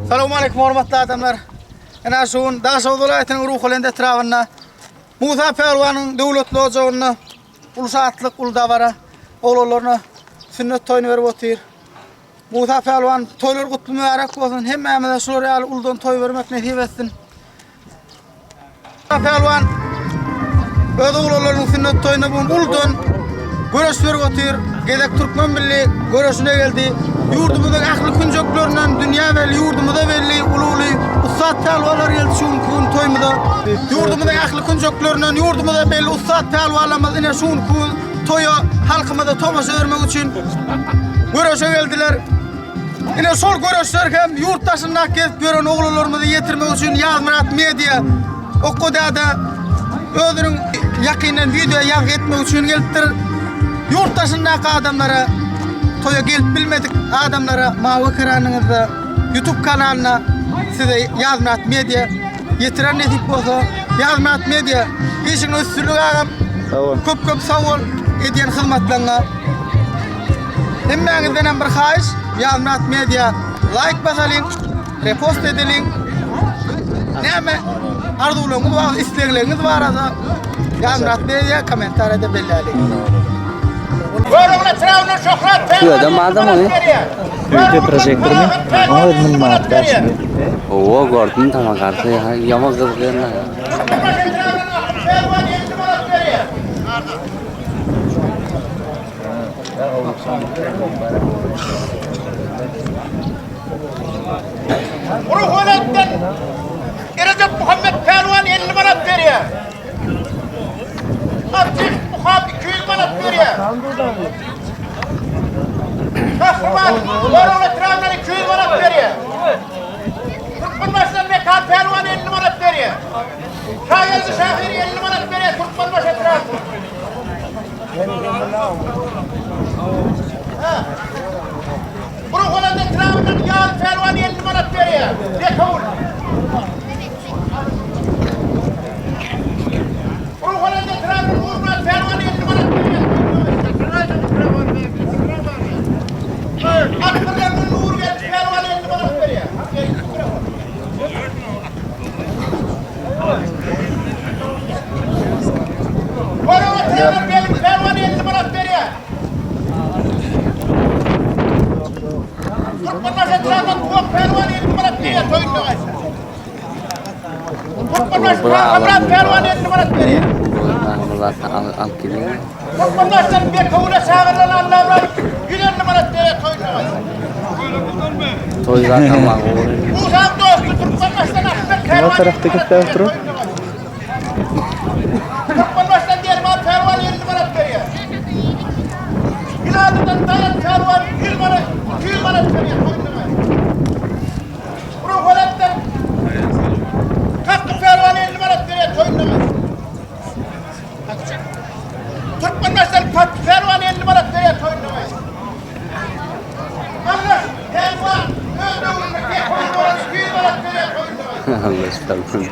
Salowmaleýkim hormatly adamlar. Ine şu gün Daşoguz welaýatynyň Ruhubelent etrabynda Musa pälwanyň döwletli ojagynda uly şatlyk, uly dabara oglanlaryna sünnet toýuny berip otyr. Musa pälwan toýlar gutly mübärek bolsun. Hemmämize şular ýaly uludan toý bermek nesip etsin. Pälwan öz oglanlarynyň sünnet toýunda bu gün uludan göreş berip otyr. Gezek türkmen milli göreşine geldi. Ýurdumyzyň ähli künjeklerinden dünýä belli, ýurdumyza belli uly-uly ussat pälwanlar geldi şu günki gün toýumyza. Ýurdumyzyň ähli künjeklerinden ýurdumyza belli ussat pälwanlarymyz ine şu günki gün toýa halkymyza tomaşa bermek üçin göreşe geldiler. Ine şol göreşler hem ýurt daşynda gezip ýören oglanlarymyzy ýetirmek üçin Ýazmyrat Media Okko däde özüniň ýakyndan wideo ýazgy etmek üçin gelipdir. Ýurt daşyndaky adamlara toýa gelip bilmedik adamlara mawy ekranyňyzda YouTube kanalyna size Ýazmyrat Media ýetirer nesip bolsa. Ýazmyrat Media işiňde üstünlik agam. Sag bol. Köp köp sag bol edýän hyzmatlaryňa. Hemmäňizden hem bir haýyş, Ýazmyrat Media laýk basalyň, repost edeliň. Näme arzuwlaryňyz bar, islegleriňiz barada Ýazmyrat Media kommentariýada belläliň. Görogly etrabyndan Şöhrat Tüýedem pälwan adam ony. Öýde projektormy? Oňa öz 1000 manat 500. Owa gördüm tamam garşy ýaman gyzykly. Türkmenbaşy etrabyndan Akyl pälwan 50 manat berýär. Ruhubelentden Erejep Muhammet pälwan 50 manat berýär. Artist Muham 200 manat berýär. Gahryman Görogly etrabyndan 200 manat berýär. Türkmenbaşydan Mekan pälwan 50 manat berýär. Şageldi şahyr 50 manat berýär Türkmenbaşy etrabyndan. Ruhubelent etrabyndan Ýaz pälwan 50 manat berýär. Bekowul. Ruhubelent etrabyndan Nurmyrat pälwan 50 manat berýär. Akbirlenden Nurgeldi pälwan 50 manat berýär. Alyp gidin. Türkmenbaşydan Bekowula çagyrylan Allamyrat 150 manat berýär toýuna. Toý zaten maňa Musaň dosty Türkmenbaşydan Ahmet Pälwan. Ne tarafta gitdi oturup? Türkmenbaşydan Derman Pälwan 50 manat berýär. Biladydan Daýan Pälwan 100 manat, 200 manat berýär toýuna. Ruhubelentden Kakky Pälwan 50 manat berýär toýuna. Türkmenbaşydan Patdy Pälwan 50 manat berýär toýuna. Allaş Pälwan öz döwründe rekord bolan 200 manat berýär toýuna. Allah pälwan.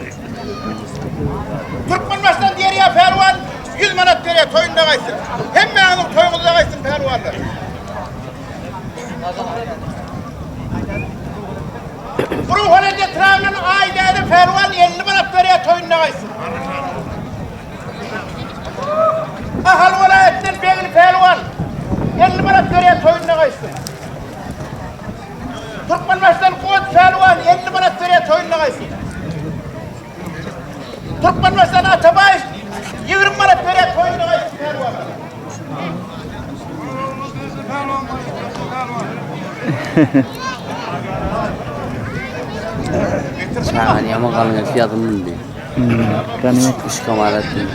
Türkmenbaşydan Derýa Pälwan 100 manat berýär toýunda gaýtsyn. Hemmäňiziň toýuňyzda gaýtsyn pälwanlar. Ruhubelent etrabyndan Aýdäde Pälwan 50 manat berýär toýunda gaýtsyn. Ahal welaýatyndan Begli Pälwan 50 manat berýär toýunda gaýtsyn. Türkmenbaşydan Goç Pälwan 50 manat berýär toýunda gaýtsyn. Türkmenbaşydan Atabaýew 20 manat berýär toýunda gaýtsyn pälwan. Çagany ýaman galyň edip ýazym mindi. Üç kamar etdim.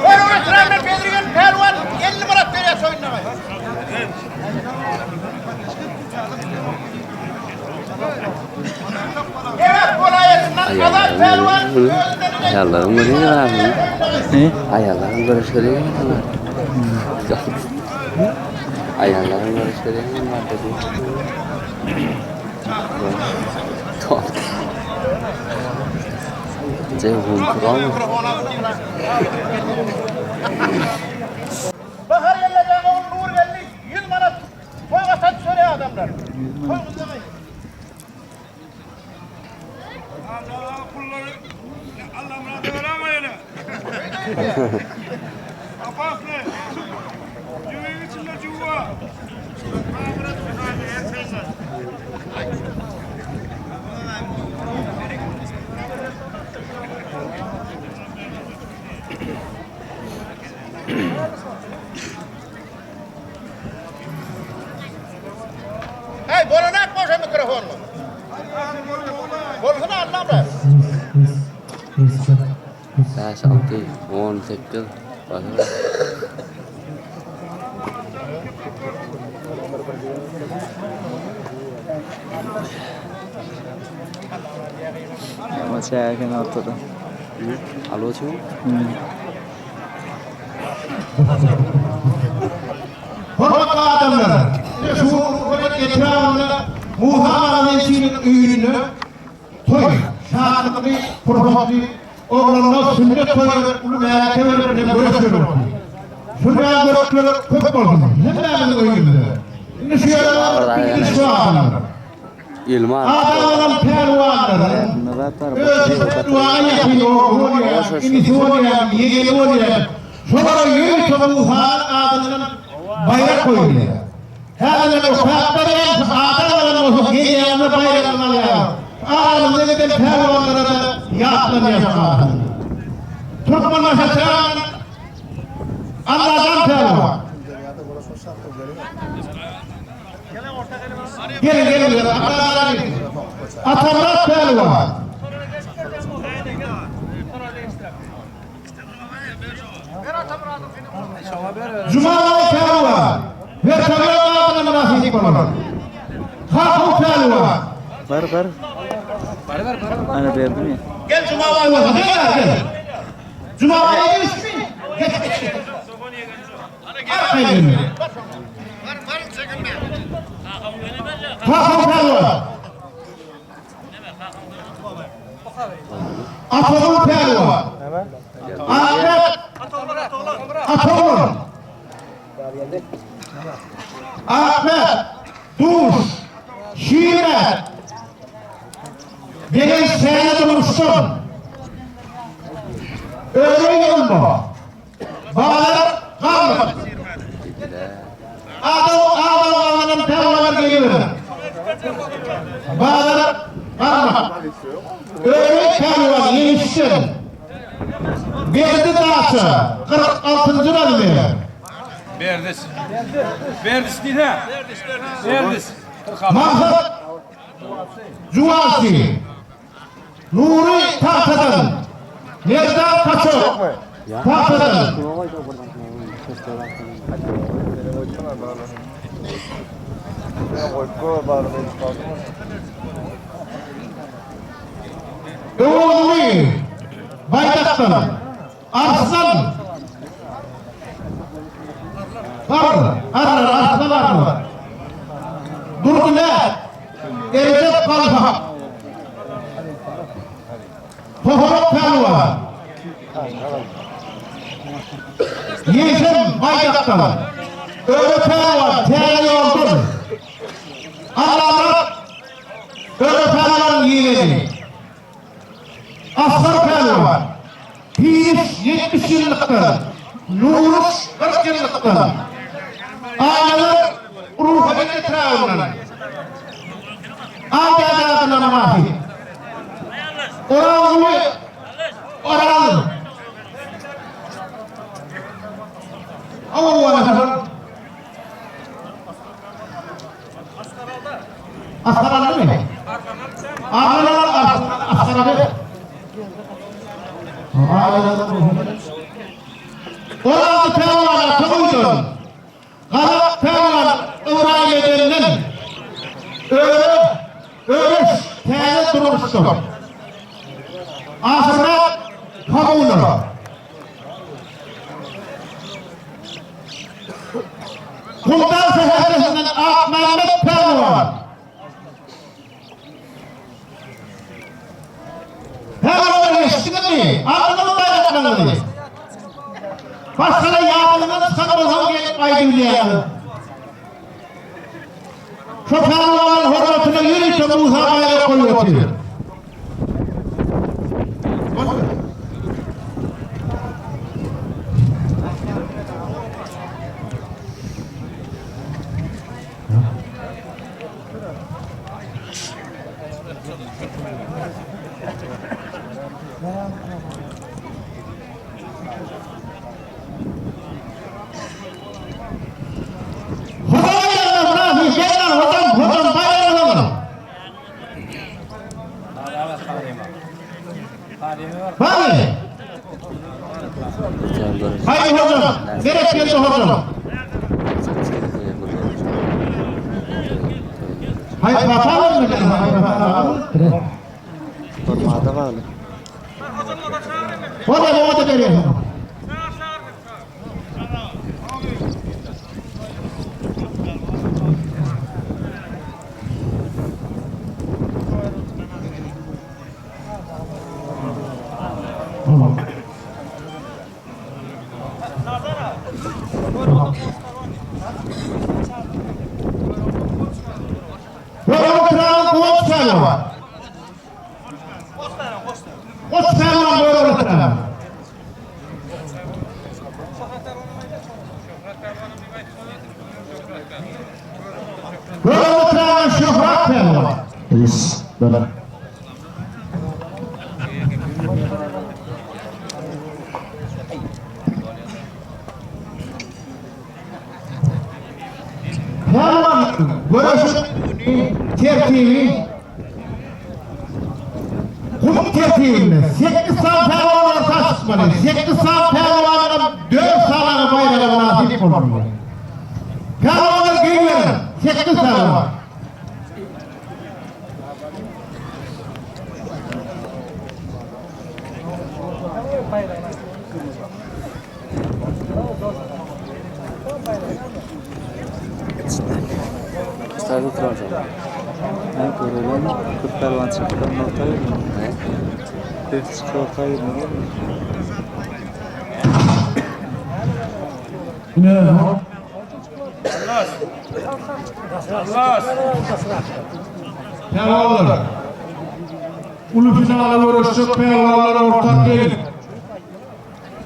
Görogly etrabyndan Bezirgen Pälwan 50 manat berýär toýunda gaýtsyn. Lebap welaýatyndan Azat Pälwan özünden Aýallaryň göreşi abi. Aýallaryň göreşleri. Aýallaryň göreşleri var dedi. Ceyhun Turan. 700 manat. Hey, bolanak boşa mikrofonla. Bolsun Allamrat. 5, 6, 18. Başa. Ama çägen ortada. Alo çu. Hormatly adamlar, şu gün etrabynda Musa Garamelçiniň öýünde toý, şatlykly pursatly oglanlar sünnet toýy berip, uly märeke berip hem göreş beripdi. Şundan göreşler köp bolsun hemmämiziň öýümizde. Indi şu ýere baryp bir gidiş bar adamlar. Ilman. Adalan pälwanlary Bunda zat bar. öz duagy ýakyn ogly bolýar, inisi bolýar, ýegeni bolýar. Şolara ýörite Musanyň adyndan baýrak goýulýar. Häzirem okap barýan, ada galan bolsa gelýänler baýragyny alýar. Aramyzda giden pälwanlara-da ýatlanýar şu adamlar. Türkmenbaşy etrabyndan Allajan pälwan. Geliň, geliň, geliň, Allajan geliň. Atamyrat pälwan. Jumabaý pälwan, wertolýot adyna mynasyp bolan. Kakow pälwan. Bar bar. Ana berdim ya. Gel Jumabaý bolsa, gel gel gel. Jumabaý gelişmi? Geç geç geç. Arkaýyn. Kakow pälwan. Atagul pälwan. Ahmet Atagul. Ahmet Duş Şiret Begenç täze durmuşdan Öre ýolma Bazar galmak Adam adam adam pälwan geliber. Bazar galmak. Öre pälwan ýeňişden. Berdi Daça 46-njy razmer. Berdis. Berdis diýse. Berdis. Maksat Juwalçy. Nury Tagtadan. Merdan Kaçok Tagtadan. Öwezguly Baýdakdan. Arslan Garr, Arlar, Arslan Arlar. Durdymäd, Erjep Galpak. Tohorok pälwan. Ýeňsem Baýdakdan. Öre pälwan täze ýoldan. Allamyrat Öre pälwanyň ýegeni. Asgar pälwan. Piriş 70 ýyllykdan, Nuruş 40 ýyllykdan. Aýnalar Ruhabat etrabyndan. Aýdäde adyna mynasyp. Orazguly Orazow. Asgar aldymy? Arkadan Asgar aldy. Orazly pälwana Toguýdan, Gazak pälwan Ybraýym Edenden, Öre, Öreş täze durmuşdan, Aşyrmyrat Kabula. Guldan şäherçesinden Akmämmet pälwan. Pälwanlar eşitdiňizmi? Aldyňyzmy baýraklaryňyzy? Başga-da ýadyňyzdan çykan bolsa gelip aýdybilýäňiz. Şo pälwanyň hormatyna ýörite Musa baýrak goýup otyr. Haydi hocam. Gerek geldi hocam. Haydi bakalım mı? Formada bagly. Hocam o da geliyor. Görogly Pyragyň Guwanç pälwan. Goç pälwan Görogly Pyragyň. Görogly Pyragyň Şöhrat pälwan. Yes, bana. Pälwan göreşiň tertibi Gum tertibinde sekiz sany pälwan orta çykmaly. Sekiz sany pälwandan dört sany baýraga mynasyp bolmaly. Pälwanlar geýiberin. Sekiz pälwan. Stadyň oturan Ne görelim? Köp pälwan çykyp orta girmeli. Köp çykyp orta girmeli. Pälwanlar. Uly finala göreşjek pälwanlar orta gelin.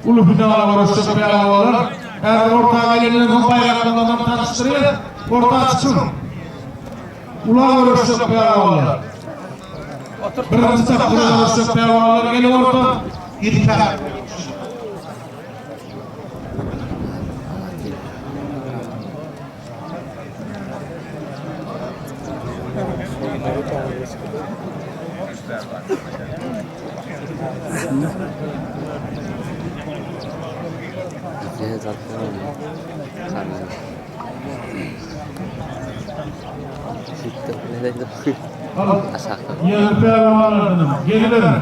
Uly finala göreşjek pälwanlar. Häzir orta gelenden soň baýraklardan tanyşdyrýar. Orta çykyň. Ula göreşjek pälwanlar. Birinji tapgyra göreşjek pälwanlar gelin orta. Ýedi Ýerli pälwanlardan geliberin.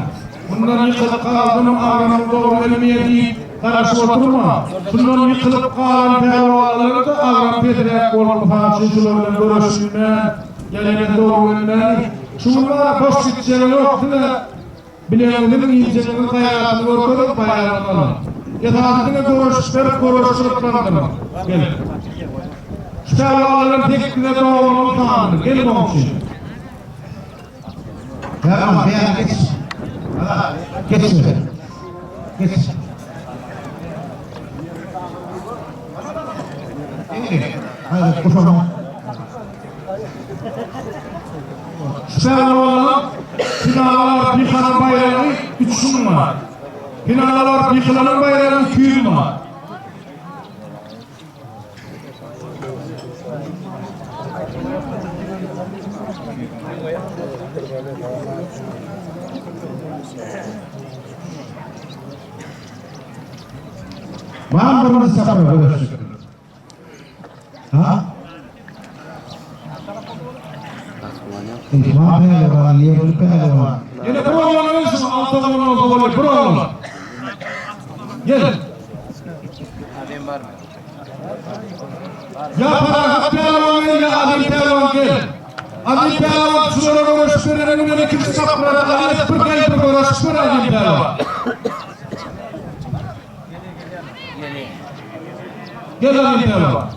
Mundan ýykylyp galsam agramym dogry gelmeýär diýip garaşyp oturma. Şundan ýykylyp galan pälwanlara-da agram pesräk bolup mysal üçin şular bilen göreşip bilmän, ýa ýene dogry gelmän, şu gün bar boş gitjegi ýok size bilegiňiziň injeligiňiziň gaýratyny görkezip baýragyňyzy alyň. Esasy diňe göreşip berip göreşi gyzyklandyrmaň. Gel. Şu pälwanlaryň sekize dogrulygyny sanyny. Gel goňşy. Tamam, beýan geç. Geç şöyle. Geç. Haydi kuşama. Şu pälwanlaryň finala baryp ýykalan baýragy 3000 manat. Finala baryp ýykylanyň baýragy 200 manat. Var mı birinji tapgyra göreşjek? Ha? Var pälwan, ýerli pälwan. Ýene bir oglan gelsin, alty oglan bolsa bolýar, bir oglan. Gel. Ýa Parahat pälwan gel, ýa Aziz pälwan gel. Aziz pälwan şulara göreşip bereniň bilen ikinji tapgyra Aziz bir gel bir göreşip ber Aziz pälwan. Gel Aziz pälwan.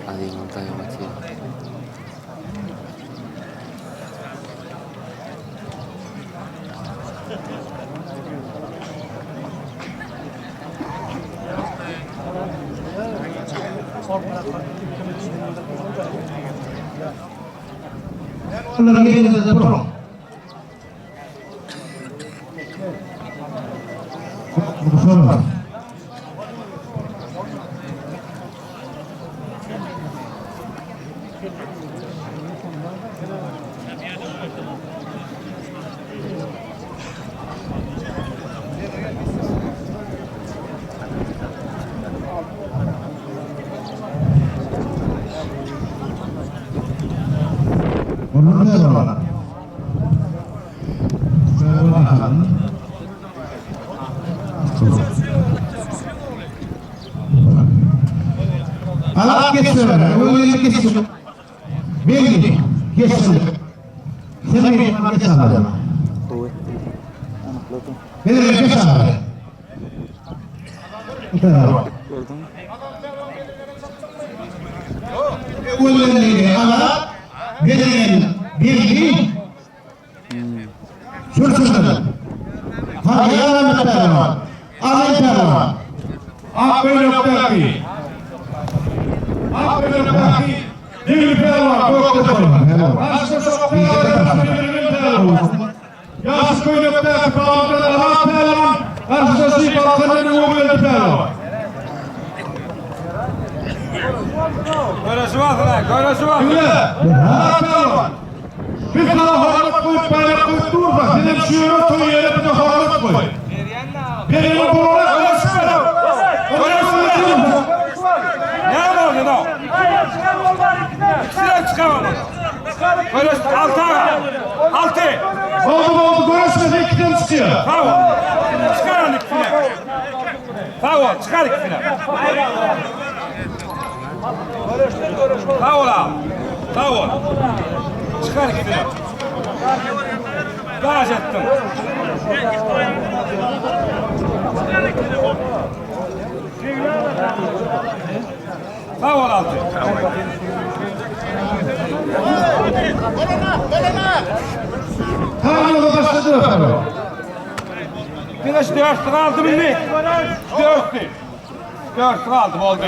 Aziz ondan ýamat. Olar ýerinizde duruň. Alap geçirenler, öňe geçip belli geçsin. Sen geç alacağım. Anykladım. Belli geç alacağım. Gördün mü? Öňe alap belli belli. Sür-sürden. Harbiýa pehliwan. Aziz pehliwan. Ak bölekdäki Ak bölekdäki Degil pehliwan gökde pehliwan. Ýaş köýnekdäki Balkan Azat pehliwan garşydaşy Balkandan Öwgeldi pehliwan. Göreşi var lan, göreşi var. Diňle. Azat pehliwan. Biz sana hormat goýup baýrak goýup durma. Senem şu ýere toý ýere bize hormat goý. Bereni bolana göreşme. Göreşme. Ne oldu da? İkisine çıkarmadı. Göreş altı ara. Altı. Oldu oldu göreşmese ikiden çıkıyor. Sağ ol. Çıkar ikisine. Sağ ol, çıkar ikisine. Sağ ol abi. Sağ ol. Çıkar ikisine. Gaz ettim. Sağ ol altı. Tamam yola başladı efendim. Güneş dörtlü kaldı milli. Dörtlü. Dörtlü kaldı oldu.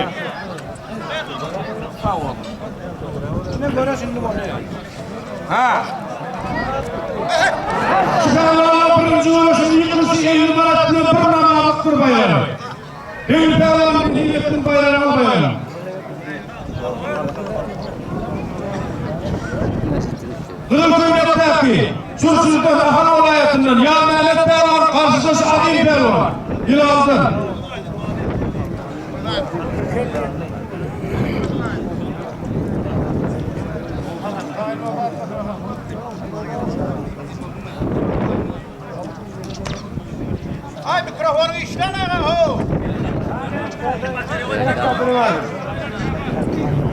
Sağ ol. Ne göre şimdi bu ne? Ha. Çıkarılan birinci uğraşın yıkılışı 50 marat bilen bir namalıktır bayrağı. Değil pehlivan hillettin bayrağını bayrağı. Kızıl köynekdäki Sursultan Ahal vilayetinden Ya Mehmet Pehlivan karşıdaşı Adil Pehlivan. Yılan'dan. Ay mikrofonu işlen aga ho.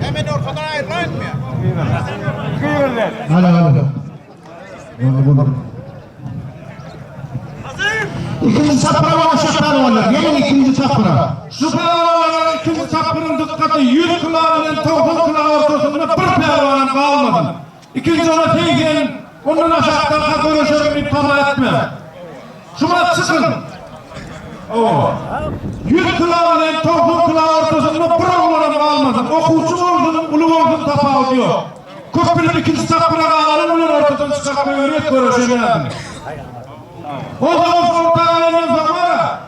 Hemen ortadan ayrılayım mı? Kıyırlar. Hadi hadi. Bunu bunu. İkinci çapıra başlayacak pehlivanlar. Gelin ikinci çapıra. Şu pehlivanların ikinci çapkının dikkati 100 kilo ile 90 kilo ortasında bir pehlivanım kalmadı. İkinci ona teygen, ondan aşağıdan görüşelim bir tama etme. Şuna çıkın. Oo. 100 kilo ile 90 kilo ortasında bir oğlanım kalmadı. Okuwçy olsun, ulu olsun tapawudy yok. Köprünün ikinci çapkına kalanın ulan ortadan çıkak öğret görüşelim. O zaman ortadan sonra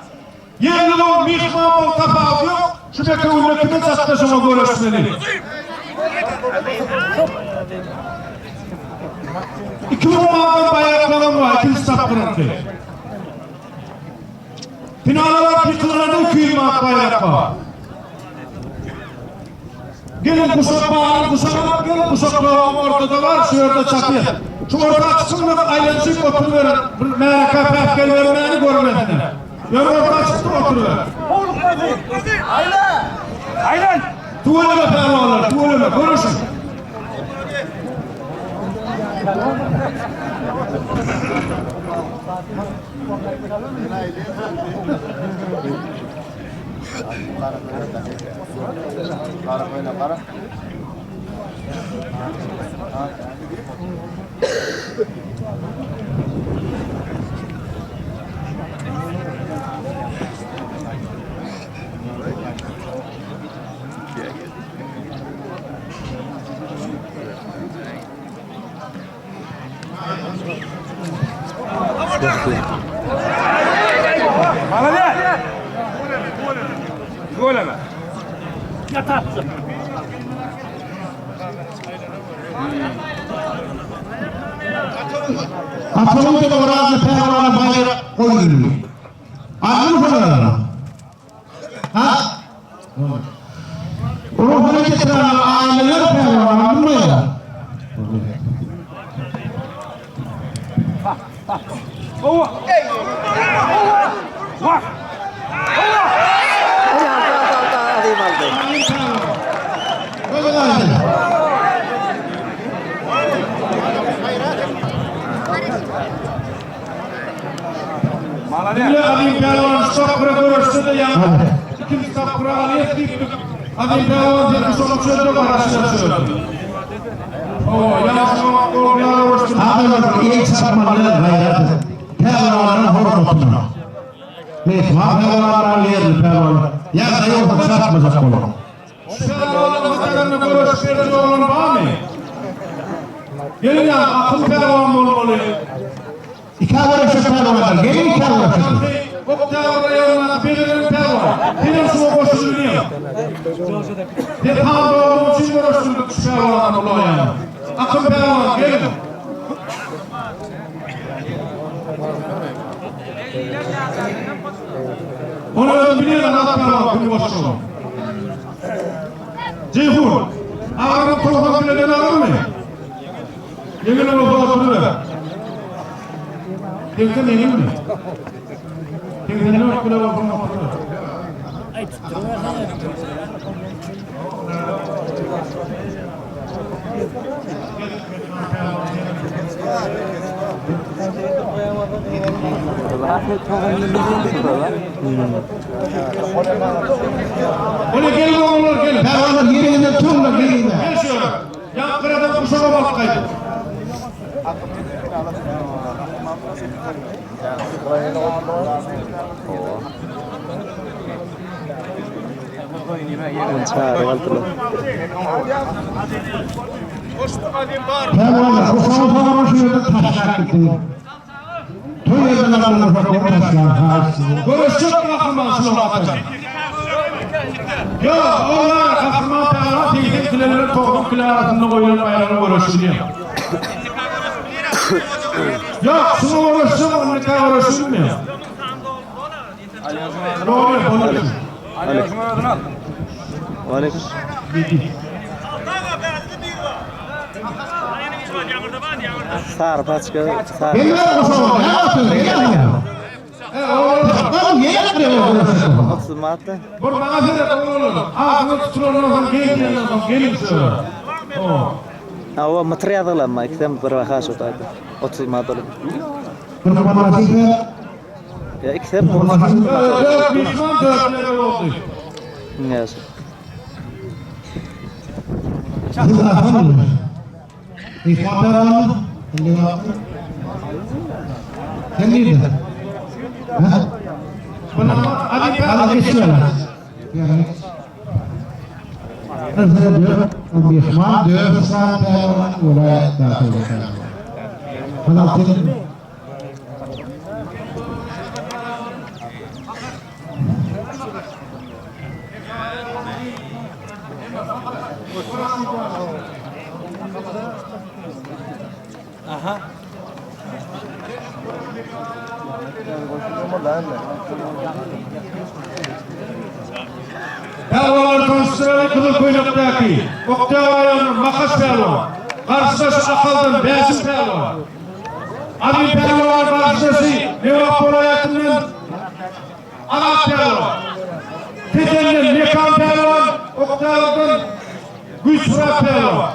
Yerli ol, mihman ol, tapawudy yok. Şu mekewünde kime çatlaşıma görüşmeli. İki numaralı bayraklarım var, ikinci çapkınınkı. Finale var, yıkılanı 200 manat bayrak var. Gelin kuşak bağlı, kuşak gelin kuşak bağlı ortada var, şu orada çapı. Şu orta çıksın da aylancık oturuverin. Märeke päkgel vermeni görmedin. Ýör orta çıktı oturuver. Aynen. Tuvaleme pehlivanlar, tuvaleme, görüşün. Malades. Tüweleme. Ataly da Orazly pälwana baýrak goýuldy. Aldymy şolary? Ha? Ruhuny getiren aileler pälwan aldymy baýrak? Wah. Aldy aldy aldy Azim aldy. Öyle aldı. Malades. Bile Azim Pehlivan şu tapgyra görüşse-de ýa ikinji tapgyra alýas diýip Azim Pehlivan sen şu çölde garaşýar. Oo, ýaşyň golýar görüşdi. Adamlar el çarpmaly gaýrat edin. Pälwanlaryň hormatyna. Mehman pälwanlar alýarly pälwanlar. Ýagdaý ýoksa çarpmajak boluň. Pehlivanlaryň hatarynda görüş beriji oglan barmy? Gelin ýa akyl pehlivan bolmaly. Ikä görüşjek pälwanlar. Gelin ikä görüşjek. Oktyabr raýonynda belirli pehlivan. Senem şuňa goşulyň. Sen tam dogruň üçin görüşdirdik şu pehliwany ulaýan. Akyl pehlivan gelin. Onu özüm bilýän Azat pehlivan kimi goşulyň. Ceyhun, agramyň 90 kileden agyrmy? Ýeňil bolsa oturyber. 80 ýeňilmi? 84 kilo bolsa oturyber. Öyle gelin oğullar gelin. Pälwanlar ýeriňizden turuňlar gelin. Gel şöyle. Yan kıradan kuşağa bak kaydı. Çağrı aldylar. Pälwanlar kuşagy soňra şu ýerde taşlap gitdi. Toý ýerden alan kuşagy taşlar. Ha, size. Görüşecek kahraman şuna bakacak. Ya onlar kahraman pehlivan 80 kiloların 90 kilo arasında koyulan bayrağını görüşülüyor. Ya şuna görüşecek, onu ne görüşülmüyor. Ne oluyor? Oluyor. Aleyküm. Sary paçka, sary. Gelin kuşagy. Ne yapıyorsun? Gelin. Oğlum ýere giriyor. 30 manatda. Bir bana seret oğlum. Ağzını tutulanlar gelin gelin şöyle. Oo. Awa mıtır ýazgylanma, ikisem bir baha şu taýda. 30 manat olup. Türkmen Ya ikisem 30 manat. Dört düşman dörtleri oldu. Näse. Siz atalım. İhbar Sen nerede? Ha? Buna hadi Al geçiyorlar. Yani. Mihman dört saat vilayet dahil Filistin Pehlivanlar konuşturan kızıl kuyruktaki. Oktyabr Makas pehlivan. Karşıdaşı Akal'dan Besim pehlivan. Ali pehlivan karşıdaşı Nevap Bolayat'ından Alat pehlivan. Teten'den Mekan pehlivan. Oktyabır'dan Güç Fırat pehlivan.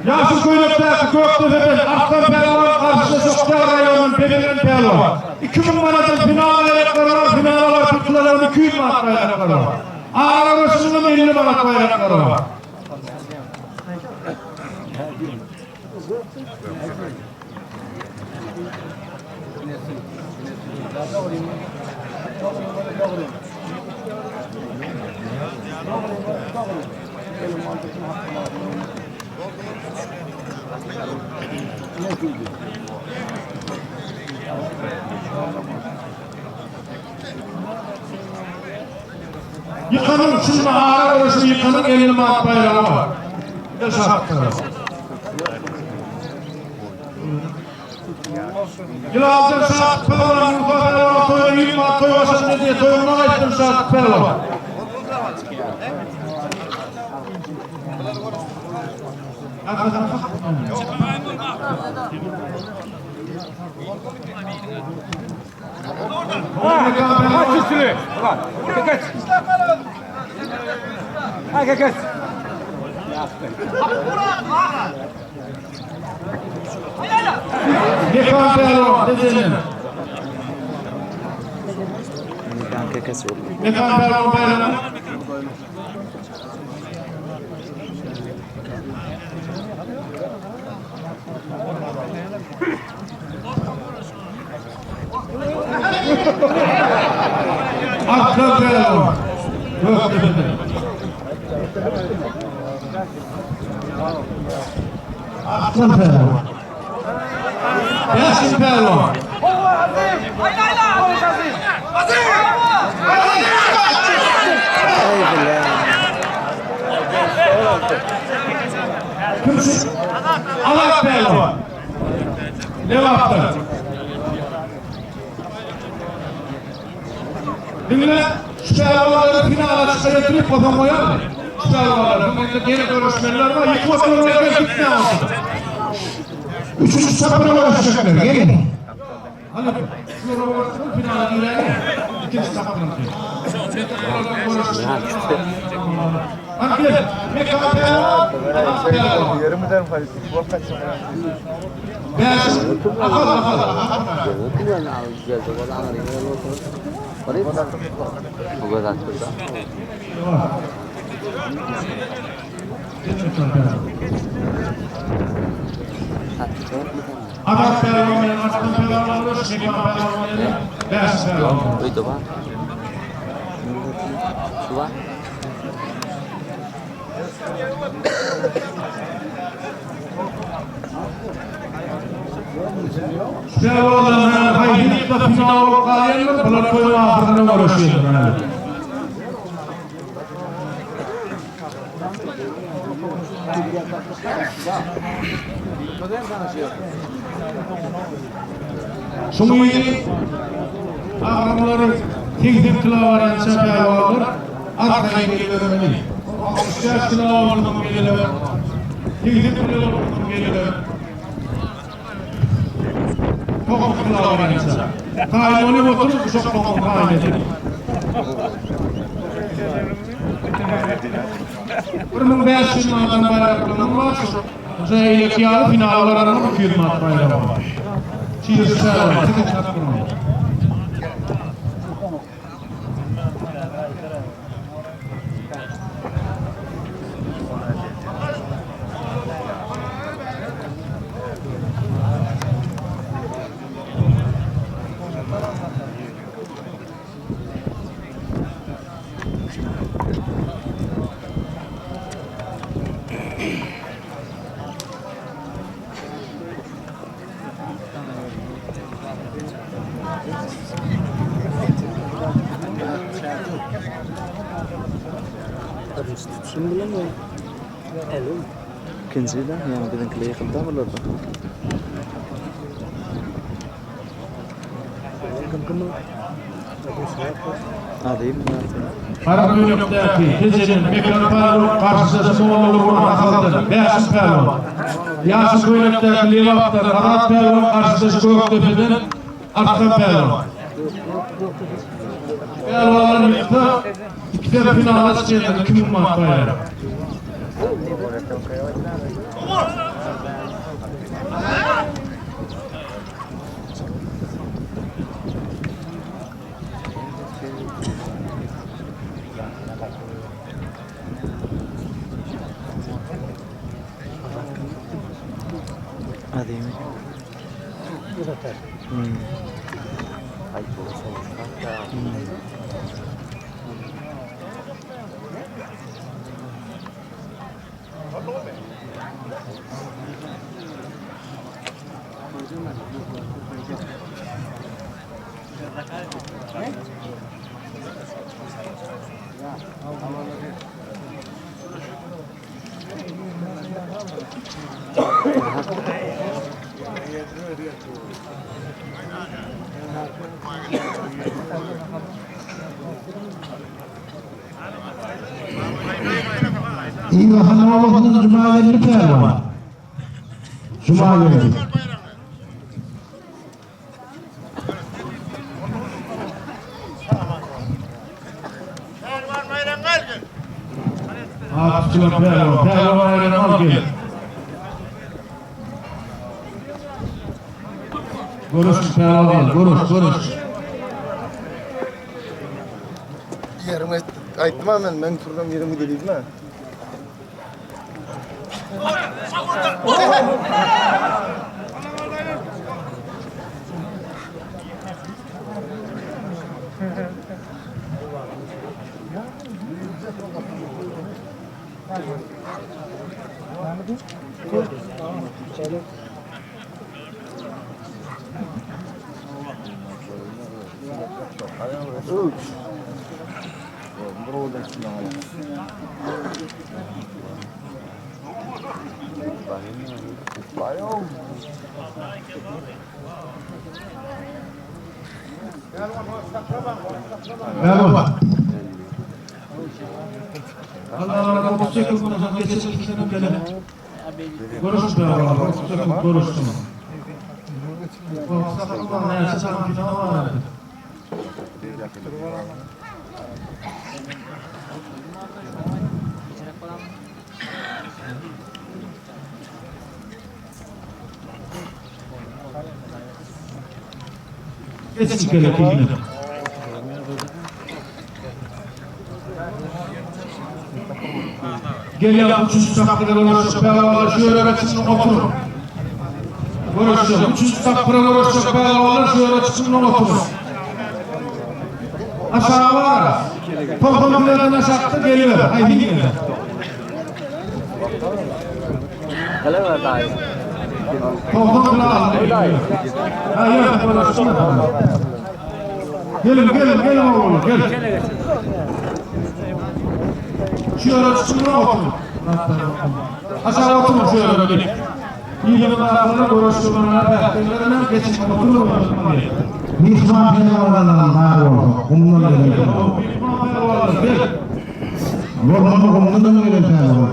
Yaşıl kuyruktaki Göktepe'den Arslan pehlivan karşıdaşı Oktyabr rayonunun Bebelen pehlivan. 2000 manatın final bayrakları var. Finala var. Kutularının 200 manat bayrakları var. Ağır 50 manat bayrakları var. Ýykanyň şunda ara göreşini ýykanyň 50 manat baýragy bar. Gel şatlara. Ýylaldan şat pälwan Musa pälwan toýa 100 manat toý başlandy diýe toýuna gaýtdym şat pälwan. Kaç üstüne. Ulan. Kaç. Ha kaç. Mekan pälwan dedenim. Mekan kekes boldy. Mekan pälwan baýragyny Arslan pälwan. Gökdepeden. Arslan pälwan. Ýaşyn pälwan. Azat pälwan. Lebapdan. Diňle şu pälwanlary finala çykyp getirip bolsa goýarmy? Şu pälwanlar bu gene görüşmeliler var. Ýykyp oturanlar gitme olsun. Üçünji çapyra görüşecekler. Gelin. Hadi şu robotu finala girelim. İkinci çapırın. Hadi gel. Mekan pälwan. Azat pälwan. Beş. Akal akal. Bu göz açıldı. Azat pälwan bilen Arslan pälwan görüş, Mekan pälwan bilen Beş pälwan. Duydu bak. Şu var. Pälwanlar haýsyny da final bolup galýanlar, bular toýuň ahyrynda görüşýärler. Şuň ýeri agramlary 80 kilo barýança pälwanlar arkaýyn gelibermeli. 65 kilo bolsun geliber. 80 kilo bolsun geliber. 90 kilo barýança. Taýyn bolup oturyp, uşak tohum taýyn edip. 1500 manatdan baýraklygym bar. Şu eýleki ýaly finala baranlar 200 manat baýragy bar. Çiğ çağır, siziň çapyryňyz. Birinji tutuşum bilen mi? İkinci de yani bizimkiler ýykyldy bularda. Adymy zaten. Gara bölekdäki Tejenin Mekan pälwan garşydaşy Molla Gurban Ahaldan Bäşim pälwan. Ýaşyl bölekdäki Lebapdan Azat pälwan garşydaşy Gökdepeden Arslan pälwan. Pälwanlar ýyksa ikisi finala çykýarlar 2000 manat baýrak. Adymy. Iwahan obasyndan Jumageldi pälwan. Jumageldi. Atçylar pälwan, pälwan aýran al gel. Görüş pälwan, görüş, görüş. Ýerim aýtdym men, men tursam ýerim gider diýdim ha. Merhaba. Allah 38 bundan geçecek senin gele. Görüşürüz beraber. 38 görüşürüz. Geçin gele kiyine. Gel üçüncü tapgyra görüşjek pälwanlar şu ýere çykyň oturyň. Görüşjek üçüncü tapgyra görüşjek pälwanlar şu ýere çykyň oturyň. Aşağı bar. Togsan bilen aşakda geliber. Haýsy geliber. Hele ver dayı. Togsan bilen Ha ýok, görüşjek. Gelin, gelin, gelin oğlum, gel. Şu ýere çykyň oturyň. Aşağı oturyň şu ýere gelin. Ýygynyň arasynda görüşjekler geçin oturyň. Mihman pälwanlaryň bar bolsa, gumdan gelen pälwan. Bolmasa gumdan gelen pälwan.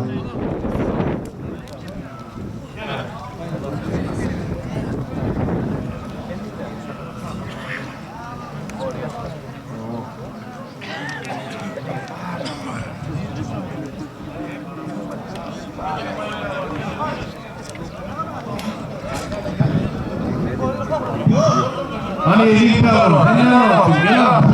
Hani ezik pälwan, sen ne yapıyorsun? Gel abi.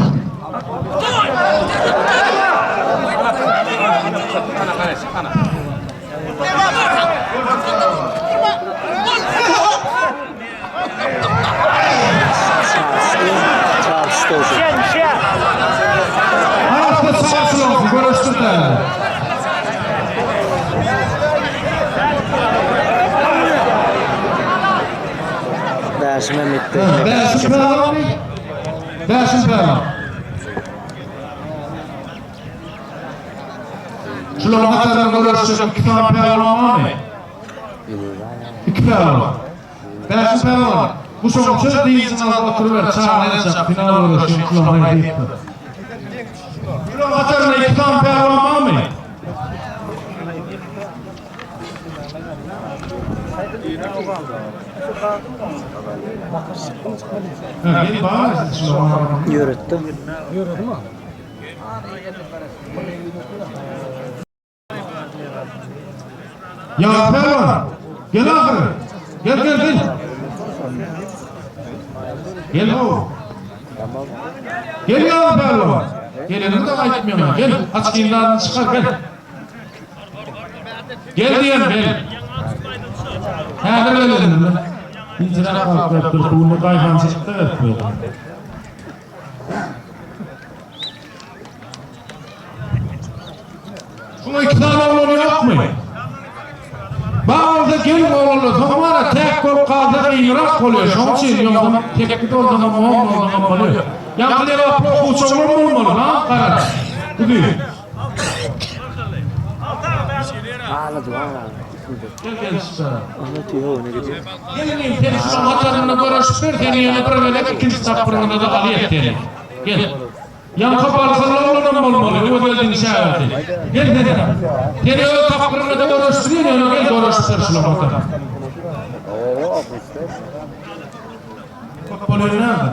Çarşıda olsun. Arasında çarşıda olsun, görüştür de. Bäşime bitti. Bäşim pälwan, Bäşim pälwan. Şularyň hatarynda görüşjek iki sany pälwan barmy? Iki pälwan. Bäşim pälwan. Bu şoň çöz diýjin alyp oturyber, çagyna final görüşüň şularyň haýsy. Şularyň hatarynda iki sany pälwan barmy? Ha, gel bar şularyň. Ýöretdi. Ya pälwan, gel ahyry. Gel gel gel. Gel ho. Gel ya pälwan. Geleni de aýtmaýan. Gel, aç kinlerini çykar gel. Gel diýen gel. Häzir gelelim. Hijra kalkıp bunu gaýhan çykdy etdi. Şuna iki tane oğlan yok mu? Bazı gelin oğlanlar soňra tek bolup kalsa ýyrak bolýar. Şonuň üçin ýogsam tek bir bolsa on bolsa bolýar. Ýa lebaply okuwçy bolmaly, ha? Gara. Güzi. Ağladı ağladı. Gel gelişip ber. Ana tüýe öne gidýär. Gel inim sen şuň hatarynda göreşip ber seni ýene bir gezek ikinji tapgyrynda-da alýas seni. Gel. Ýaňky balkanly oglanam bolmaly, Öwezgeldiň şägirdi. Gel senem. Seni öz tapgyrynda-da göreşdirýän ýöne gel göreşip ber şulaň hatarynda. Köp bolýan näme?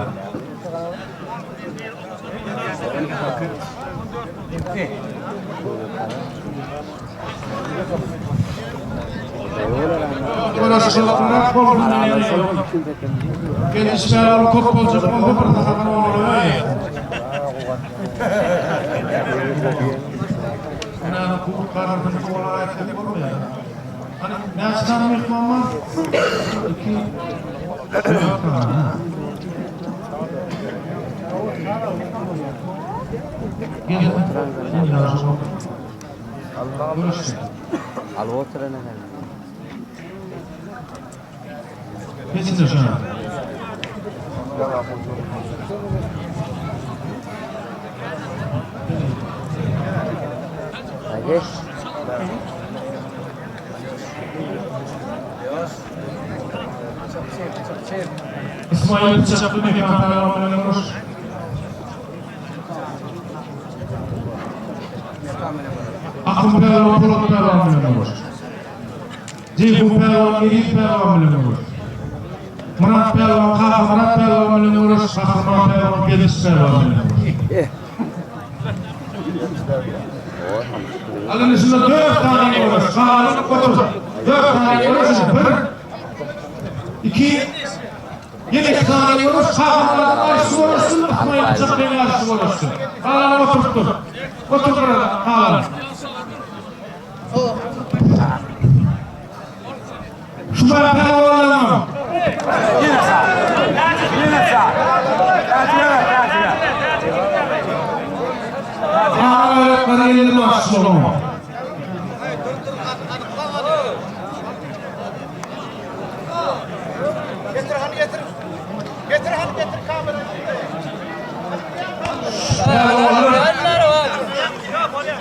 Gelişmeler köp boljak bolsa bir zaman olar. Ina bu kararını kolay etmek bolmaýar. Hani näçe tane mehman var? 2 4 tane. Gel. Alyp oturan eken. Geçin şuna. Geç. İsmail Bıçaklı mekan pehlivan bilen görüş. Akın pehlivan Polat pehlivan bilen görüş. Ceyhun pehlivan Eziz pehlivan bilen görüş. Murat pehlivan Kaka Murat pehlivan bilen görüş. Kahraman pehlivan Geliş pehlivan bilen görüş. Alın içinde 4 tane görüş. Sağlık otur. 4 tane görüş. 1 2 Yine tane görüş. Kahraman karşı görüşsün. İsmail Bıçaklı'ya karşı görüşsün. Kalanı oturttur. Otur burada. Kalanı. Şu ben pehlivanlarım. Kalan öğretmeni elini başlayalım. Getir hani getir. Getir hani getir kamerayı.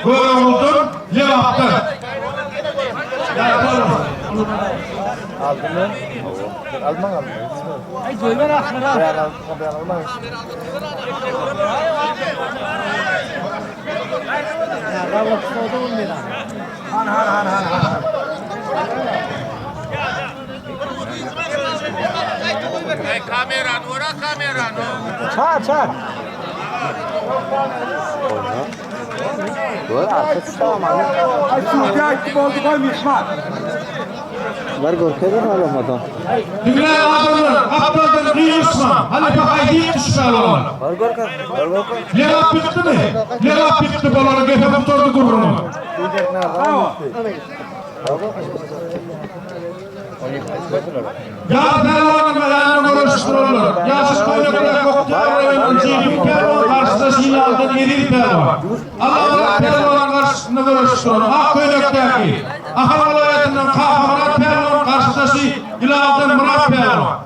Görev Levap'tır. Alman alma. Ay goýber ahmyra. Ben alman. Gör arka tutamam. Var görkezin alamadan. Dünya adamlar, aptaldan kıyışma. Hani bak aydiye düşmeli olan. Var görkez. Var görkez. Levap bitti mi? Levap bitti baları gefe kurtardı gururunu. Ya pehlivanın yanına görüştürürler. Yaşış koynaklar koktular rayonun Ceyhun pehlivan karşısında Şilal'dan Eril pehlivan. Allah pehlivan karşısında görüştürür. Ak koynaktaki. Ahal vilayetinden Kahraman pehlivan karşısında Hilal'dan Murat pehlivan.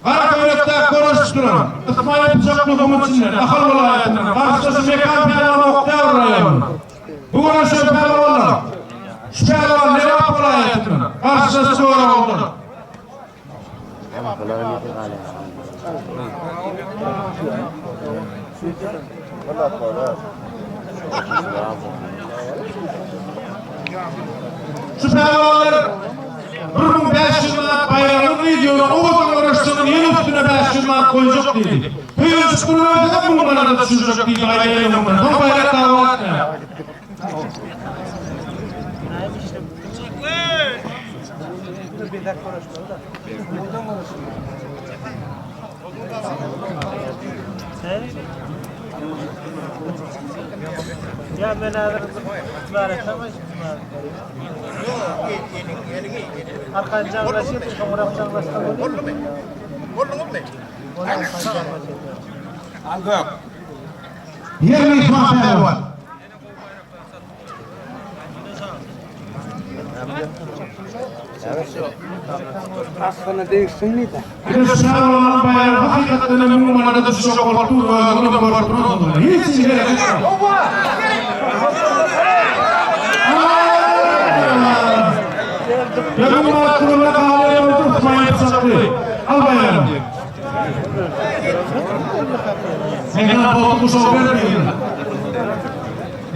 Karaköylük'te görüştürün. İsmail Bıçaklı içinden, Ahal vilayetinden, karşısı Mekan Pehlivan Oktyabr rayonu. Bu görüşen pehlivanlar, şu pehlivan Levap vilayetinden, karşısı Sonra oldu. Bular ýeti galýar. Şu pehlivanlar 1500 manat bayrağını diýdi, o gün görüştüğün yeni üstüne 500 manat koyacak diýdi. Hüyüş bunu ödedi, bu bana da düşecek diýdi, aýdaýyn bunu. Bu bayrak dava etme. Ya men häzir Arkan jaňlaşyp, soňrak jaňlaşsa bolýar. Boldumy? Yer mihman pehlivan. Şäherleriň baýragy hakykatdan hem müň manada düşecek bolup dur, özüni de görüp durun. Hiç gerek yok. Mekan boldy guşagy bermeýin.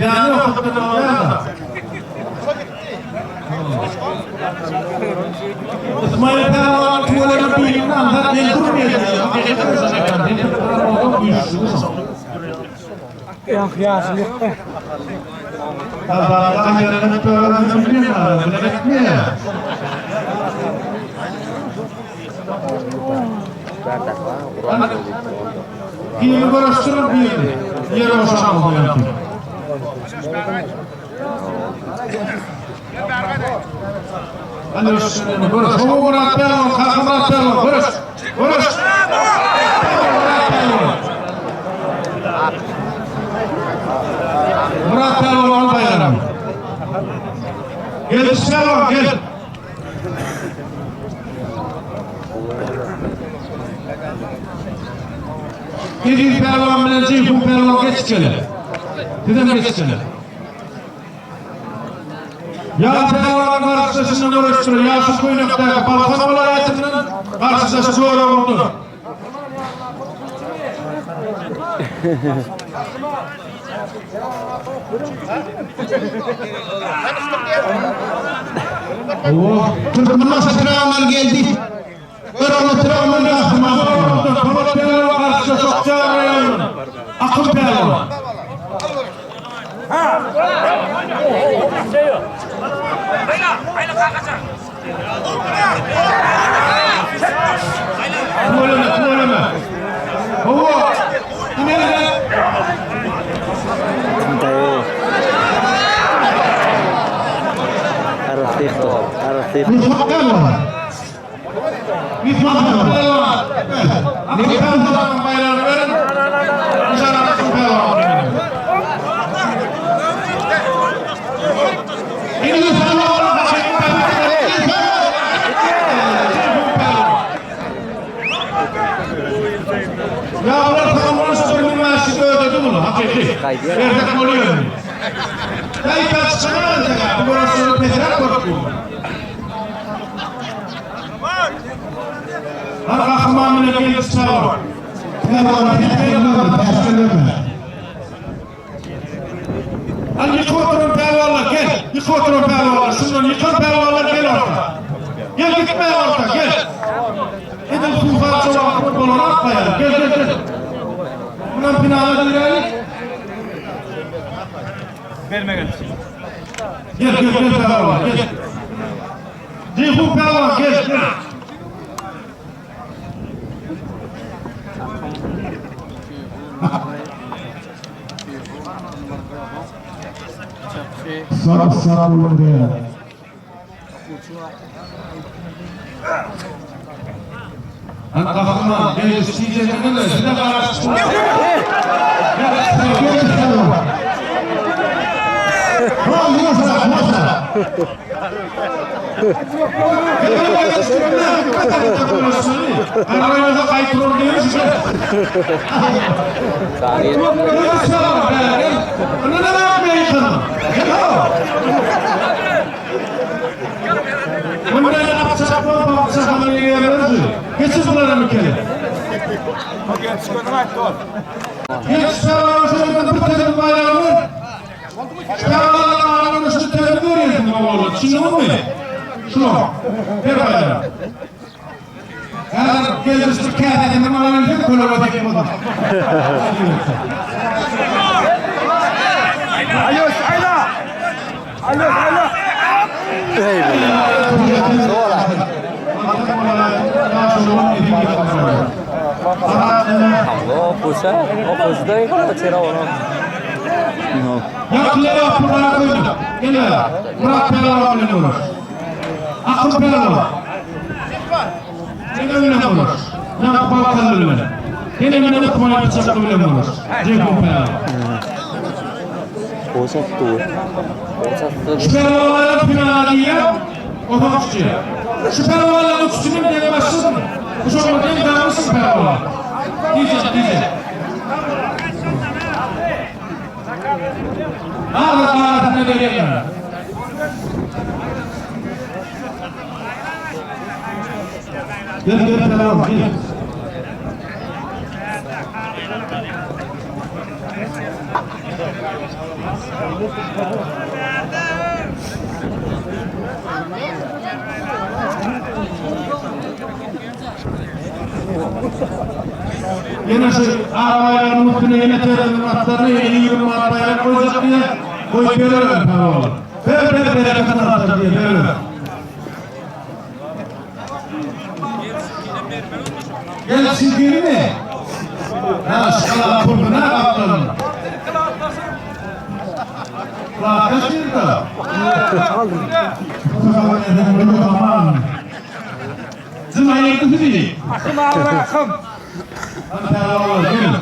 Ýany ýok da. İsmail Pehlivan tüweleme birini alsa el durmaýar. Ýa ýaşyl. Birini görüştürür birini. Yere boşan oldu yani. Hadi görüştürün. Görüş. Homo Murat Pehlivan, Kalkın Murat Pehlivan. Görüş. Görüş. Murat Pehlivan. Murat Pehlivan bayrağı. Gel Pehlivan gel. Gidin pehlivan bilen Ceyhun pehlivan geç içeri. Dedem geç içeri. Ya pehlivan karşılaşını görüştürür. Ya şu köynekte Balkan vilayetinin karşılaşı doğru oldu. Türkmen satrağından geldi. Görevli tırağından Oldu. Polat pehlivan karşılaşı çok Akın pehlivan. Tüveleme, tüveleme. Baba, inelim. Arastık. Arastık. Rıfat Pehlivan. Rıfat Pehlivan. Akın pehlivanın bayrağını verin. Dışarı akın pehlivanı verin. İngiliz Pehlivan. Ya ular tamamını sorunun maaşı ödedi bunu hakiki. Verdik oluyor. Ya ipek çıkardı ya. Bu burası petrol korkuyor. Har kahramanına gelip sağ ol. Pehlivan, Pehlivan, Pehlivan. Hadi yıkı oturun pehlivanlar gel. Yıkı oturun pehlivanlar. Şundan yıkan pehlivanlar gel orta. Gel gitme orta gel. Edin tufan çoğu futbol olarak kayalım. Gel gel gel. Bundan finale girelim. Verme gel. Gel gel gel pehlivan gel. Ceyhun pehlivan gel gel. Sarı sarı oldu. Lan kalkma gel isteyeceğinden de size karşı Ha, Musa, Musa. Karabayla kayıtlı diyoruz. Saniye. Geçin bunlara bir kere. Geç sağlamışlarından bir terim bayrağını. Sağlamışlarından şu terim veriyorsun oğlum. Şunu mu? Şunu. Ver bayrağı. Her gelişti kendini malanın kulübe tek budur. O pusa. O pusa da çera onu. Yakılara bunlara koydum. Gel Murat Pehlivan oynuyor. Akın Pehlivan. Yine öyle olur. Ne yapalım öyle. Yine öyle kumaya bıçaklı bile olur. Ceyhun Pehlivan. Posa tu. Posa tu. Şu pehlivanların finali o da uçuyor. Şu pehlivanların uçuşunu bir denemezsin. Bu çok değil, dayanmışsın pehlivan. Diyecek, diyecek. Ağla ağla ne vereyim Gel gel pehlivan gel. Ýene şu ak baýragynyň üstüne ýene tereziniň atlaryna ýene 20 manat baýrak goýjak diýýär. Goýup bererin pälwan. Ber ber bereketini artdyr diýýär, berewer. Gel çinkirimi? Ha, şala puluna gapdalyn. Kulakdaş ýerde. Jim aýyrdy sizi. Akym agyr akym. Hadi pälwanlar gel.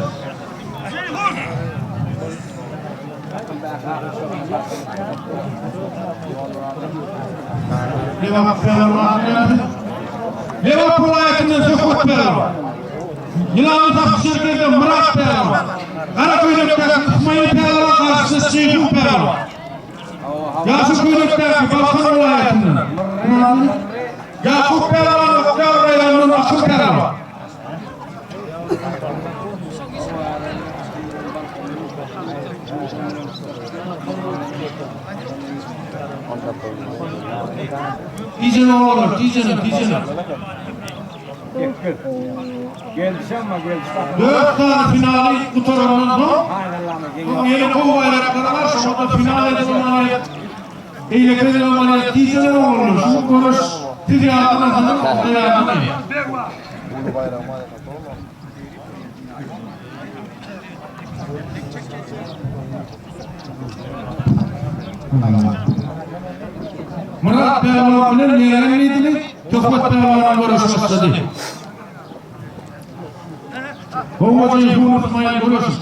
Lebap pälwan geldi. Lebap welaýatyndan Söhbet pälwan. Ýylanly saply şerkerde Myrat pälwan. Gara köýnekdäki Ysmaýyl pälwan garşysyna Şeýhun pälwan. Ýaşyl köýnekdäki Balkan welaýatyndan Ýakup pälwan Oktýabr raýonyndan Akyl pälwan. Tijene oglanlar, tijene, tijene. Dört sany finaly gutarandan soň, soň ýene gowy baýraklary bar, şonda final edilmeli. Beýleki edilmeli. Tijene oglanlar, şu göreş siz ýatlamasaňyz, onda ýatlamaýyn. Myrat pälwan bilen Neren diýdimi? Töhmet pälwanyň göreşi başlady. Gowaja Ýunus Ysmaýyl göreşi.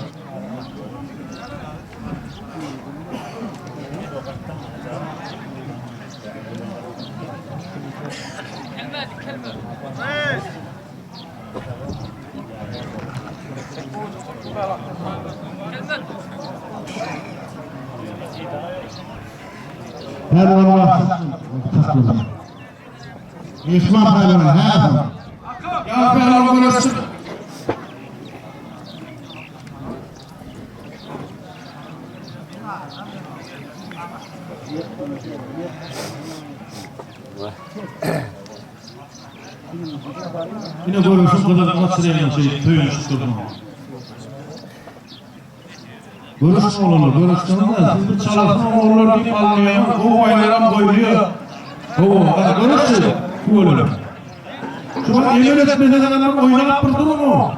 Myhman pälwan häzir. Ýa pälwan göreşçi. Ine göreşiň gyzygyny gaçyrýan şeýdip söýünişip durduň. Göreşiň oglanlar, göreşseňiz-ä, siz bir çalasyn oglanlar diýip alynýaňyz, gowy baýlaram goýulýar. Hawa, hany göreşçi, tüweleme. Şu wagt emel etmeseňizem oýnap bir duruň-ow.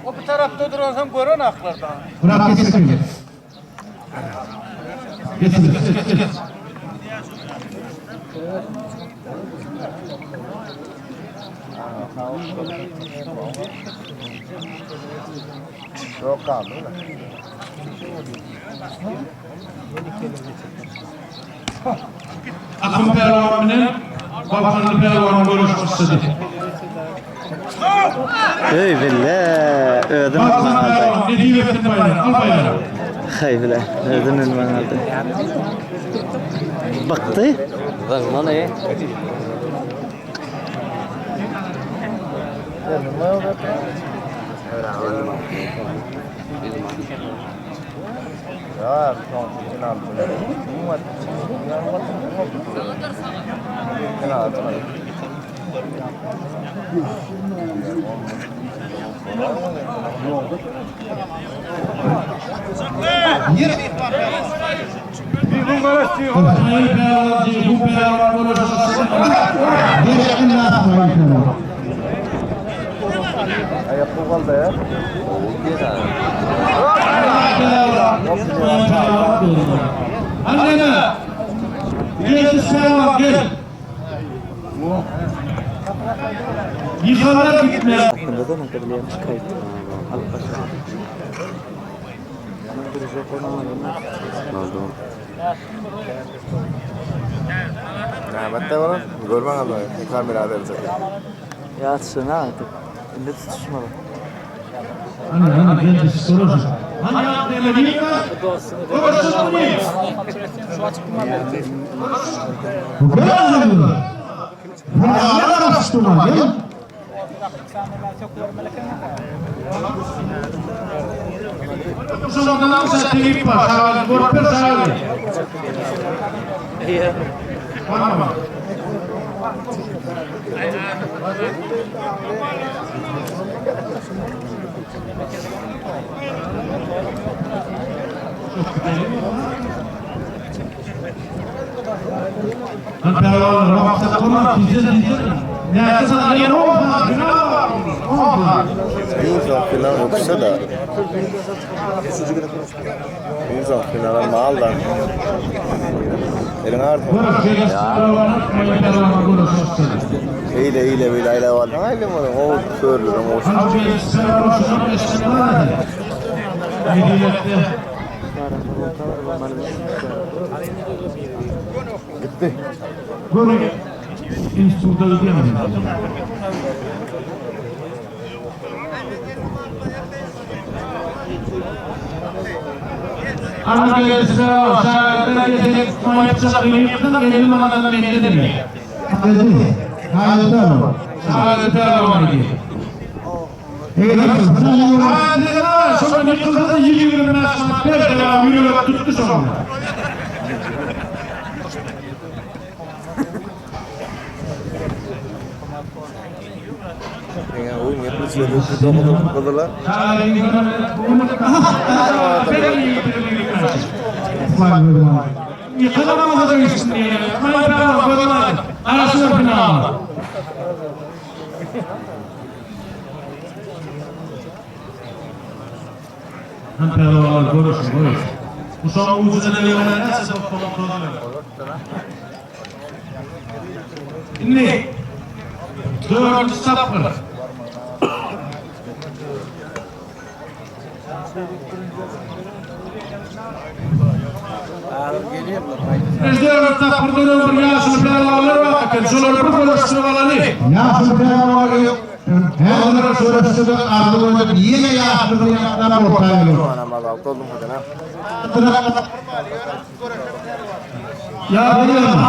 O bu tarapda duransoň gören aklardan. Bırak geçsin. Geçsin. Geç, geç. Akym pälwan bilen Balkanly pälwanyň göreşi başlady. Öý bile, özüm Balkan ünmen aldy. pälwan nesip etsin baýrak, al baýrak. Haý bile, özüm ünmen aldy. Bykdy. Zyňmaly. Ismail pälwan, Jeýhun pälwan göreşi başlady. Geçsin Ismail pälwan. Annene! Geldi pälwan gel. Ýykanlar gitme. Hakkında da ne bilýärmiş kaýt. Alyp başlady. Oldu. Nämetde bolar? Görmän aldy. Kamera berjek. Ýatsyn artık. Indi tutuşmaly. Hani hani geldi görüşün. Hani ya değil mi? Görüşün mü? Bu kadar mı? Bu ne karıştırma gel. Şundan sen var. Şahane. Görüp şahane. Tamam. Lan pehlivanlar bak kurma diyeceğiz diyeceğiz. Ne sana ne oldu? Günah var. Oldu. Yunus final okuşsa da. Yunus final mal da. Elin artık. Eyle eyle böyle aile var. Aile mi? O körlürüm o. Gitti. Görün. İnstitüde ödeyemedim. Dedi. Hayır tamam. Evet. Sonra yıkıldı da 25 bir defa yürüyerek tuttu sonra. Yani oyun yapmışlar. Dokudular. Yıkılamadı da üstüne. Arasını final. Hem pehlivanlar görüşün, görüşün. Bu son ucuzuna ne nasıl Şimdi dördüncü sapkır. Dördüncü sapkırdan bir yaşlı pehlivanlar var. Şunları bir görüşsün alalım. Yaşlı pehlivanlar Her görüştüğü arzulayıp yine yaşlı yaptılar ortaya. Anam al doldum hadi ha. Ya biliyorum.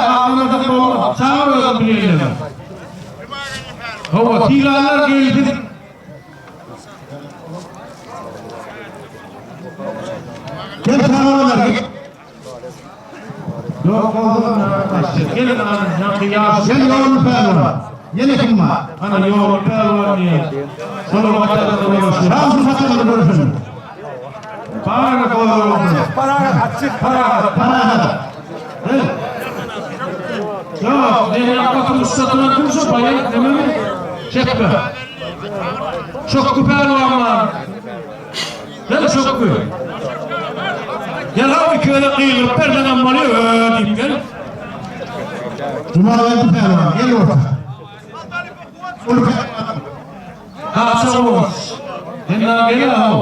Ağzına da doğru. Çağırıyorum biliyorum. Hava tilalar geldi. Gel pehlivanlar. Yok oğlum. Gelin anam. Ya Gel yavrum pehlivan. Yine kim var? Ana yavrum pehlivan ya. Sonra bakalım da görüşürüz. Tamam şu saçmaları görüşürüz. Para oğlum. Para açık para. Para. Ya ne yapalım ustadına kimse bayan dememi çekme. Çok pehlivan var. Gel çok gü. Gel abi köyle kıyılıp perden var deyip gel. Cuma verdi pehlivan. Gel orta. Ulu pehlivan. Ha sağ ol. Gel gel ha.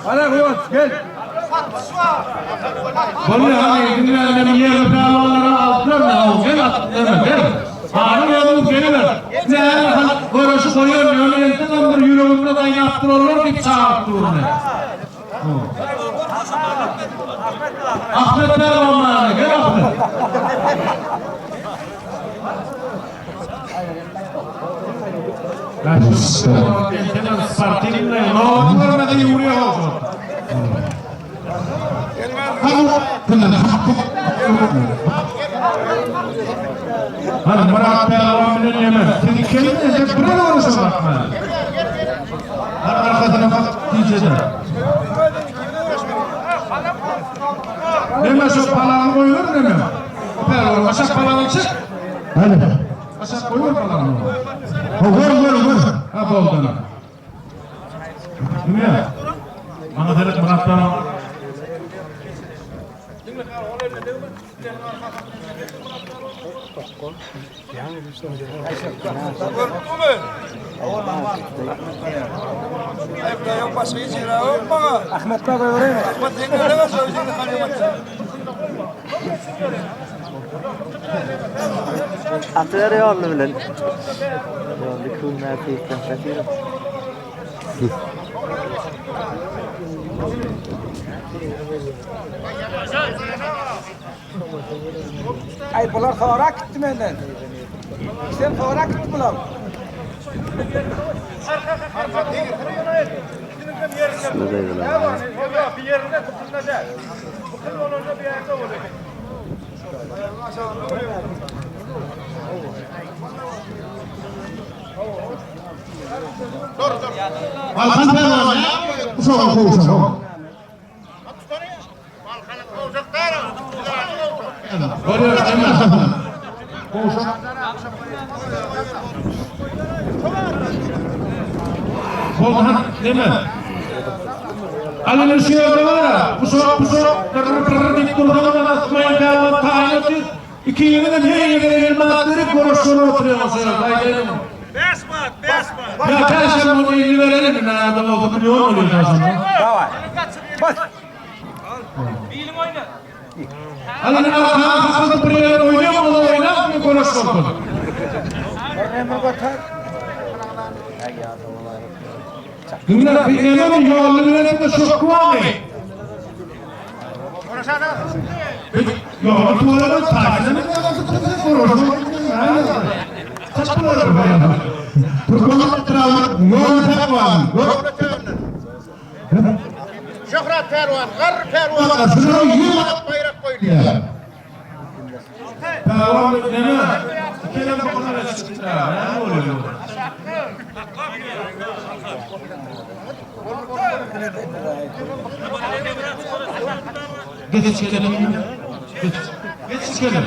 Ana Kıvanç gel. Vallahi hani dinleyelim yerli pehlivanlara aldılar da al gel at deme gel. Hanım yolunu geliver. Ne her görüşü koyuyor öyle elden bir yüreğimde de yaptırırlar deyip çağırıp durur ne. Ahmet Pehlivan gel Ahmet. Spartinle ne oldu görmedi yürüyor olsun. Hani Murat Pehlivan bilen yemez. Seni kendine de buraya uğraşa bakma. Hani arkasına bak diyeceğim. Neme şu palanı koyuyor neme. O pehlivan aşağı palanı çık. Hadi. Aşağı koyuyor palanı. Ha, vur vur vur. Ha boldan. Değil mi? Bana dedik Murat Pehlivan. Atyber ýolly bilen. Ýolly künä seýitden katyr. Ay bular sorak gitti menden. Sen sorak gitti bular. Balkan pälwan uşaga kowşanok. Bolhan deme. Alın şu ýerde bar. Uşak uşak dyrr dyrr diýip durdan asmaýan pälwan taýyn otyr. Ikiňizem her ýere elma berip görüşip oturýaňyz. Aýdaýyn. 5 manat, 5 manat. Ya perşembe günü elli verelim mi? Nerede olsa milyon oluyor aslında. Alın arkana kakılıp bir yere oynuyor mu? Onu oynar mı? Konuşmak olur. Dinle, bir yemin yollu bilelim de şok var mı? Yollu tuvalanın takibini mi? Türkmen etrabı ýol pälwan. Şöhrat Pälwan, Garry Pälwan. Şuna 100 Bayrak koyuluyor. Pälwan neme? Kelem bu kadar çıktı. Ne oluyor? Geç içelim. Geç. Geç içelim.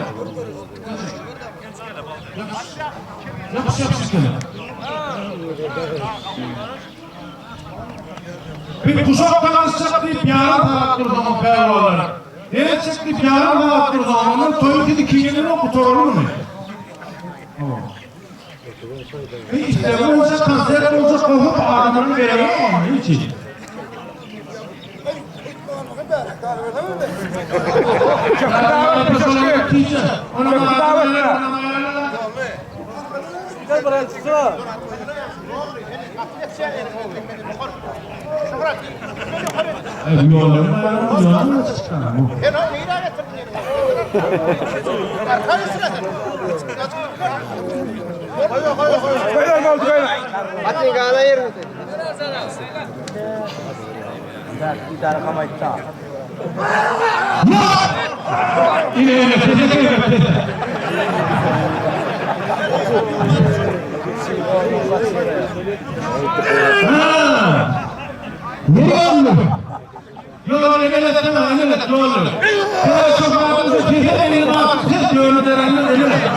Yapış yapış içelim. Bir kuşak tanışacak deyip yarım saat durdu o pehlivanlar. Evet çıktı yarım saat durdu onun toyu dedi kininin o kutorunu mu? Bir işlemi olacak, konser olacak, kovup adamını veremem ama hiç. Sen onu neyden getirdin? Arkanı üstüne sen. İne ine tete tete. Ýolly. Yol emel etme, emel et, yol. Tete çok ağırdı, tete elini at, tete yolu derenler emel et.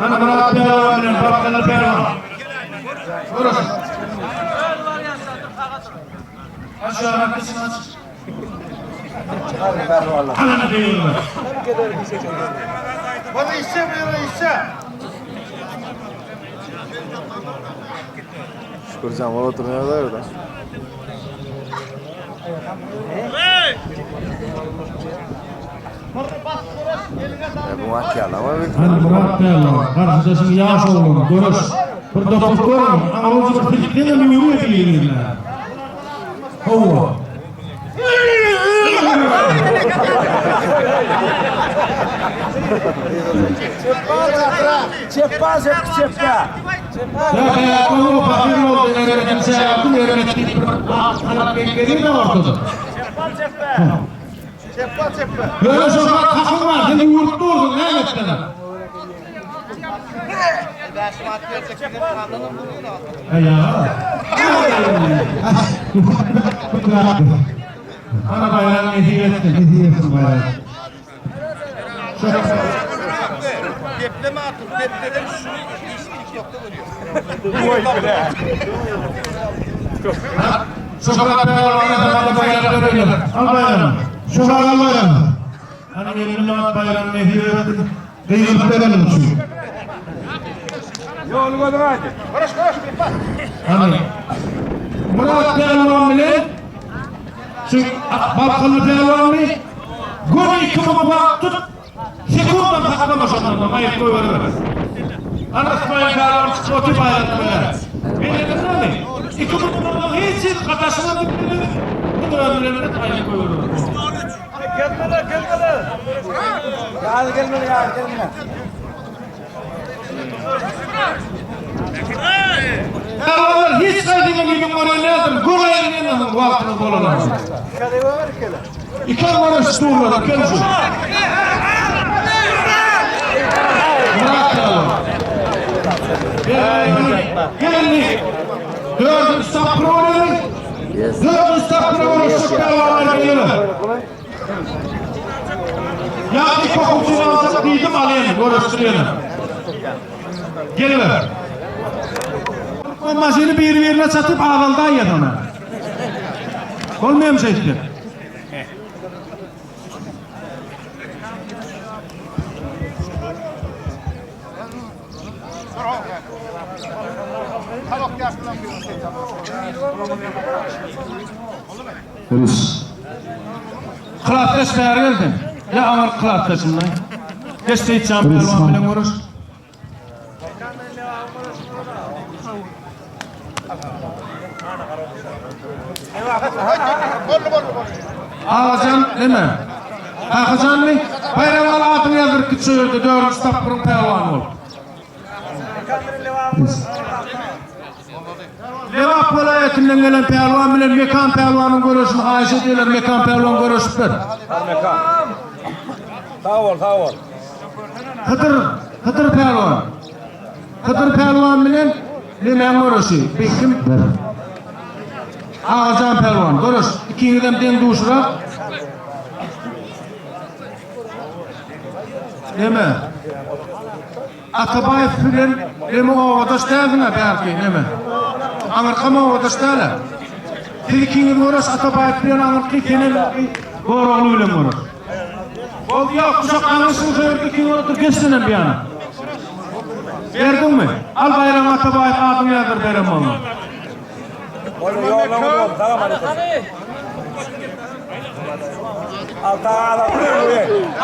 Ana bırak pehlivan, bırak pehlivan. Burası. Aşağı arkasını aç. Ananı değil mi? Bana işe bir işe. Şükürcan var oturuyorlar orada. Ya bu maç yalan ama bir Hani Murat Pehlivan, karşıdaşın yaş oğlunu, görüş. Bir dokuz görün, ama o filikten mi yürü edilirler. Hova. Ya hayatımı fakir oldu, öğretimse yaptım, öğrettik. Beklediğim de ortada. Böyle sokak takım var, seni yurtta oldun, ne ettin? Ya. Ana bayrağını hediye ettin. Hediye etsin bayrağı. Depleme atın, depleden şunu ilk nokta vuruyor. Şöhrat pälwana da baýrak berýärler. Al baýragyny. Şöhrat al baýragyny. Hany 50 manat baýragyny nesip etsin. Gygyryp bereniň üçin. Ýoly gözüň aýdyn. Hany. Murat pälwan bilen şu Balkanly pälwanmy? Göni 2 müň wagt tut. Sekundam saklama şondan, aýyp goýberme. Hany Ysmaýyl pälwan çykyp otyr baýrak bilen. Beýlekisini 2 müň hiç hili gataşyna gitmedi. Bu bilen aýyp goýberme. Gelmeli, gelmeli. Ýaly gelmeli, ýaly gelmeli. Pälwanlar hiç gaýdyňa ýüzüň gören nädir? Göräýiň indi wagtyňyz bolandan. Iker göreş durlar, iker şu. Murat pälwan. Geldi. Dördünji tapgyr bolýar. Dördünji tapgyr göreşjek pälwanlar gelin. Ya bir kokusunu alacak diydim alayım, göreştirelim. Geliver. O maşyny bir-birine çatyp ağalda aýýar ona. Bolmaýam şeýtdi. Rus. Klasdaş bäri gelsin. Ya aňar klasdaşymdan. Geç Seýitjan pälwan bilen görüş. Agajan neme? Kakajanmy? Baýram al adyňy ýazdyryp git şu ýerde dördünji tapgyryň pälwany bol. Lebap welaýatyndan gelen pälwan bilen Mekan pälwanyň göreşini haýyş edýärler. Mekan pälwan göreşip ber. Mekan. Sag bol, sag bol. Hydyr, Hydyr pälwan. Hydyr pälwan bilen nemäň göreşi? Bir kim? Agajan pälwan. Göreş. Ikiňizem deň duşurak. Neme? Atabaýew bilen neme obadaş dälsiň-ä bärki neme? Aňyrkam obadaş däl-ä. Siz ikiňiz göreş Atabaýew bilen aňyrky senem Gorogly bilen göreş. Boldy ýok, uşak aňyrsyň şo ýerde ikiňiz otur geç senem bir ýana. Berdiňmi? Al Baýram Atabaýew adyňy ýazdyr beren bolma.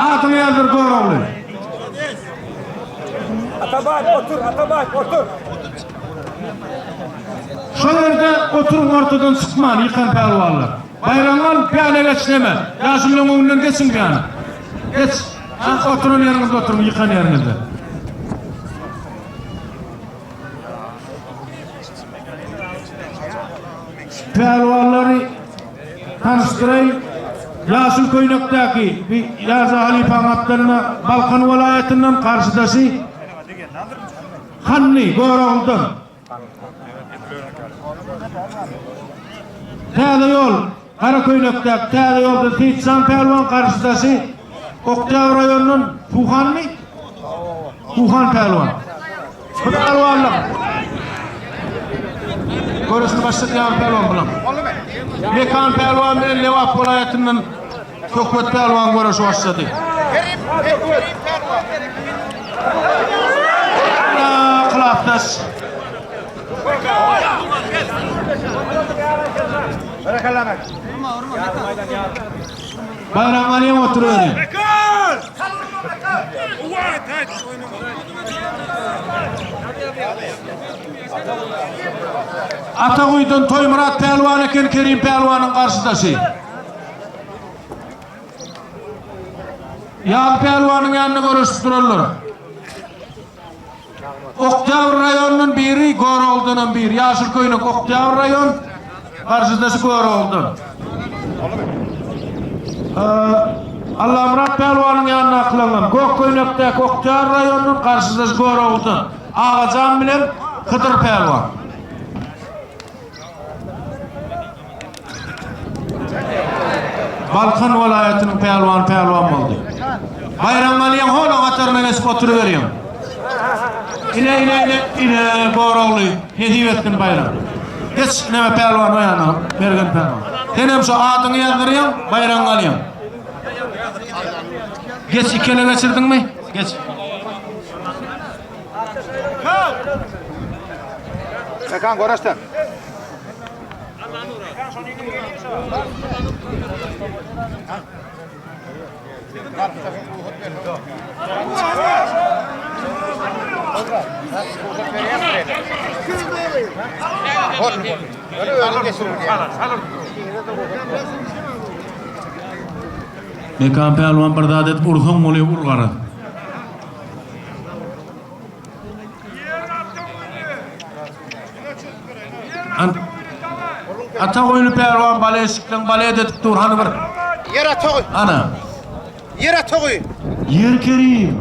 Adyňy ýazdyr Görogly. Atabay otur, Atabay otur. Şol ýerde oturyň ortadan çykman ýykan pälwanlar. Baýramgal piýana geç neme? Ýaşulynyň öňünden geçiň piýana. Geç. Ha, oturan ýeriňizde oturyň ýykan ýeriňizde. Pälwanlary tanyşdyraýyn. Ýaşyl köýnekdäki bir Ýaza halypaň gapdalynda Balkan welaýatyndan garşydaşy Hanly Görogludan. Täze ýol gara köýnekdäki Täze ýoldan Seýitjan pälwan garşydaşy Oktýabr raýonyndan Suhanmy? Suhan pälwan. Bu pälwanlyk. Göreşini başlatýan pälwan bulam. Mekan pälwan bilen Lebap welaýatyndan Söhbet pälwan göreşi başlady. Klasdaş. Bayram Aliyev oturuyor. Ataguýdan Toýmyrat pälwan eken Kerim pälwanyň garşydaşy. Ýaz pälwanyň ýanynda göreşip duranlar. Oktýabr raýonyndan biri, Görogludanam biri. Ýaşyl köýnek Oktýabr raýon, garşydaşy Görogludan. Allamyrat pälwanyň ýanyndakylaryňam gök köýnekdäki Oktýabr raýonyndan, garşydaşy Görogludan. Agajan bilen Hydyr pälwan. Balkan welaýatynyň pälwany pälwan boldy. Baýramgalyň hol gataryna geçip oturyberýäň. Ine, ine, ine, ine, Görogly, nesip etsin Baýram. Geç neme pälwan o ýana, Mergen pälwan. Sen hem şu adyňy ýazdyrýaň, baýragyňy alýaň. Geç ikele geçirdiňmi? Geç. Mekan göreşden. Mekan pälwan bir zat edip ursaň bolýar ur gara. Ata goýny pälwan baleşikleň balet edip dur hany bir. Ýer ata goý. Ana. Ýer ata goý. Ýer kerim.